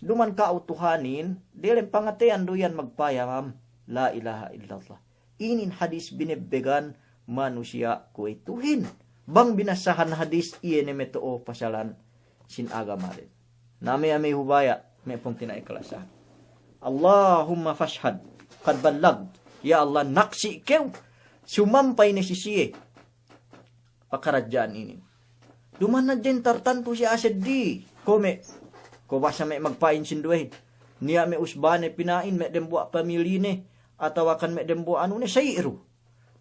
Duma'in ka'u Tuhanin, delem pangateyan du iyan magpayam, la ilaha illallah. Inin hadis binebbegan manusiya' kuwe'ituhin. Bang binasahan hadis, iye ne mato'o pasalan sin agamaden. Na me' a'a hubaya', me' pungtina'i kalasahan. Allahumma fashhad, qad ballagtu. Ya Allah, naksi' kew, sumampay ne si siye pakaradja'an inin. Duma'in hadja in tartantu si a'a seddili. Ko' me', ko' basa me' magpa'in sinduwehin. Niya' me' usbane pina'in, me' dembuwa' pamiline. atawakan me' dembuwa' anune, sa'i du.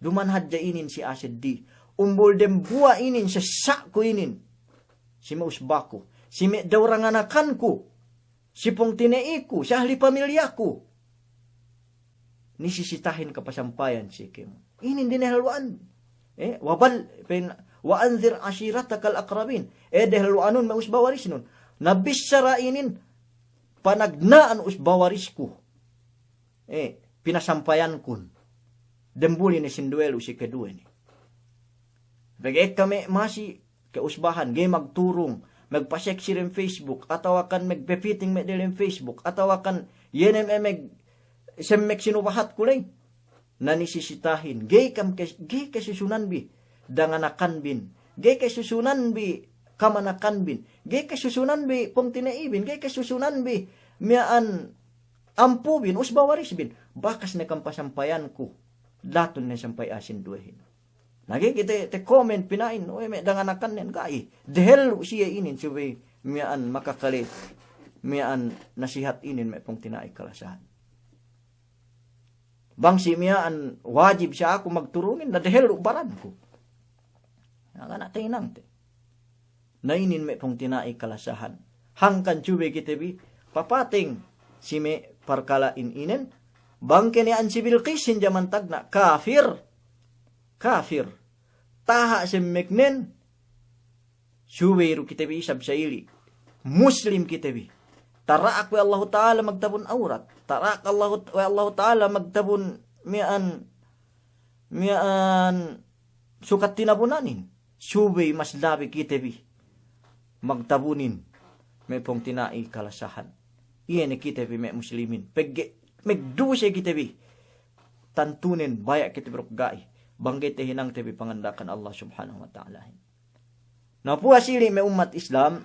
Duma'in hadja inin si a'a seddi. Umbul dembuwa' inin, sessa'ku inin. Si me' usbaku. Si me' daw danganakanku. Si pungtina'iku, si ahli pamilyaku. Nisisitahin kapasampayan si kēmon. Inin dinehellu'an. Eh, wa bal-, pa'in, "Wa anzir ashiratakal aqrabin." Eh, dehellu'anun me' usba warisnun. Na bissara inin, panagna'an usba warisku. Eh, pinasampayankun. Dembuli ne sinduwe lu si keduwe ne. Pegge' ekka me' masi ke'usbahan, ga'i magturung, magpaseksi dem Facebook, atawakan magpepiting me' delem Facebook, atawakan iye ne me' mag-, semmek sinubahatku ley. Na nisisitahin, ga'i kam ke-, ga'i kesusunanbi danganakanbin, ga'i kesusunanbi kamanakanbin, ga'i kesusunanbi pungtina'ibin, ga'i kesusunanbi miya'an ampubin, usba warisbin, bakas ne kam pasampayanku, latun ne sampay a'a sinduwehin. Na ga'i kite te komen pina'in, we' me' danganakannen, ga'i. Dehellu' siye inin subey miya'an makakale miya'an nasihat inin me' pungtina'i kalasahan. Bang si miya'an wajib si aku magturungin, na dehellu' baranku. Na ga' ne tahinangte. Na inin me' pungtina'i kalasahan. Hangkan subey kite bi papateng si me' parkala'in inen, bang keniya'an si Bilqisin jaman tagna' kafir. Kafir. Taha' semmeknen, subey du kite bi isab sa'ili'. Muslim kite bi. Tara'ak we' Allahu Ta'ala magtabun awrat. Tara'ak Allahu, we' Allahu Ta'ala magtabun miya'an, miya'an sukat tinabunanin. Subey mas labi kite bi magtabunin me' pungtina'i kalasahan. Iye ne kite bi me' muslimin. Pegge' megduse kite bi. Tantunen baya' kite bi duk ga'i. Bang ga'i tahinangte bi panganda'akan Allah Subhanahu wa Ta'alahin. Na puwas ili' me' ummat Islam,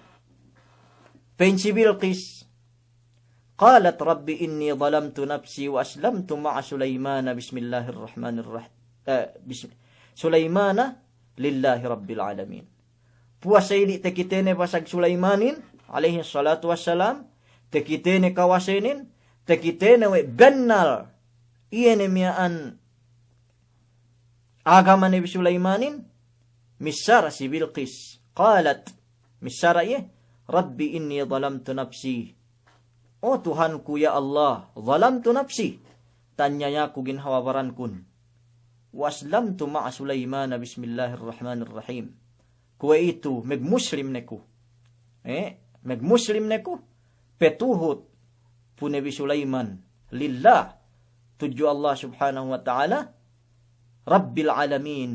pa'in si Bilqis, قالت رب إني ظلمت نفسي وأسلمت مع سليمان بسم الله الرحمن الرح-، eh, bism-, سليمان لله رب العالمين. Puwas sa ili' takitene pasag Sulaimanin, alayhis salatu wassalam, takitene kawasenen, takitene we' bennal iye ne miya'an agama Nabi Sulaimanin, missara si Bilqis. قالت, missara iye, رب إني ظلمت نفسي. O Tuhanku, ya Allah, ظلمت نفسي, taniyayaku ginhawa barankun. وأسلمت مع سليمان بسم الله الرحمن الرحيم. Kuwe'itu, magmuslim ne ku. Eh, magmuslim ne ku, patuhut pu Nabi Sulaiman, لله, tudju Allah Subhanahu wa Ta'ala, رب العالمين,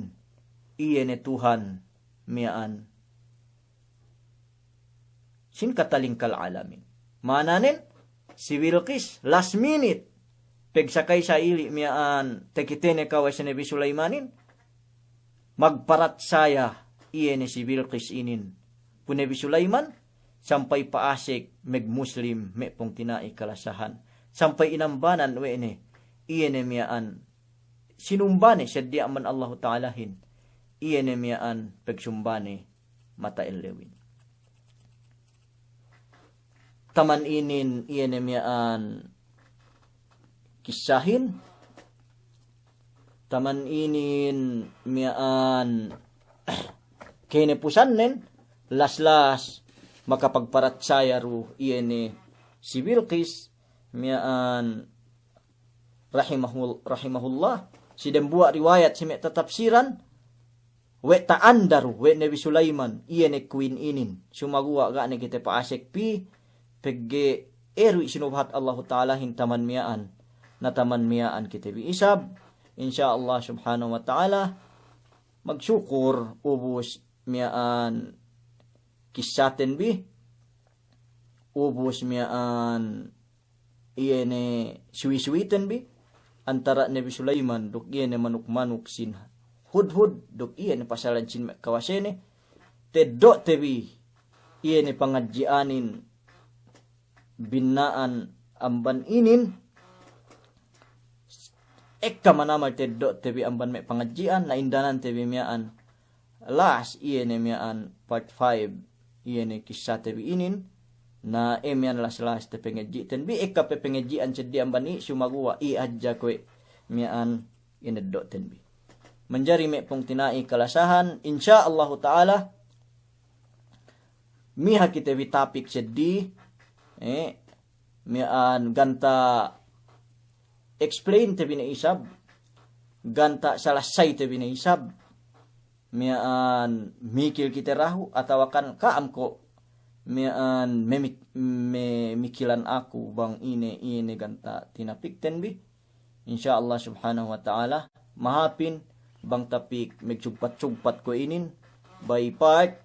iye ne Tuhan miya'an sin katalingkal alamin. Ma'ananen, si Bilqis, last minute, pegsakay sa ili' miya'an takitene kawase Nabi Sulaimanin, magparatsaya iye ne si Bilqis inin pu Nabi Sulaiman, sampay pa'asek magmuslim me' pungtina'i kalasahan, sampay inambanan we' ne iye ne miya'an sinumbane seddi amban Allahu Ta'alahin, iye ne miya'an pagsumbane mata ellewin. Taman inin iye ne miya'an kissahin, taman inin miya'an kene pusannen, las-las makapagparatsaya du iye ne si Bilqis miya'an rahimahul-, rahimahullah, si dembuwa' riwayat si me' tatapsiran, we' ta'anda du, we' Nabi Sulaiman, iye ne queen inin, sumaguwa' ga' ne kite pa'asek pī, pegge' eru i' sinubahat Allahu Ta'alahin taman miya'an, na taman miya'an kite bi isab, insya Allah Subhanahu wa Ta'ala, magsukur ubus miya'an kissaten bi, ubus miya'an iye ne suwi-suwiten bi, antara' Nabi Sulaiman duk iye ne manuk-manuk sin hudhud duk iye ne pasalan sin me' kawasene, teddo'te bi iye ne pangadji'anin binna'an amban inin, ekka manamal teddo'te bi amban me' pangadji'an, na indanante bi miya'an las iye ne miya'an part five, iye ne kissate bi inin, na e miya'an las-las tapangadji'ten bi, ekka pe pangadji'an seddi amban i', sumaguwa' i' hadja kuwe' miya'an ineddo'ten bi. Manjari me' pungtina'i kalasahan, insya Allahu ta'ala, miha kite bi topic seddi, eh, miya'an ganta' explain te bi ne isab, ganta' salasay te bi ne isab, miya'an mikil kite dahu', atawakan ka'am ko' miya'an memik-, memikilan aku bang ine, ine ganta' tinapikten bi. Insya Allah subhanahu wa ta'ala, mahāpin bang tapik megsugpat-sugpat ko' inin, by part,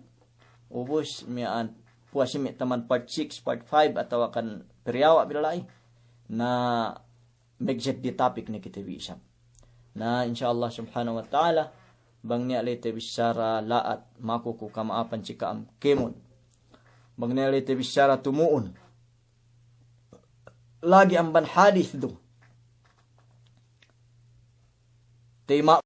ubus miya'an puwas si me' taman part six, part five, atawakan periyawa' bi la'i. Na megseddi topic ne kite bi isab. Na, insya Allah subhanahu wa ta'ala, bang niya' la'i tabissara la'at, maku ku kama'apan si ka'am kēmon. Bang niya' la'i tabissara tumu'un lagi' amban hadis du, tayma'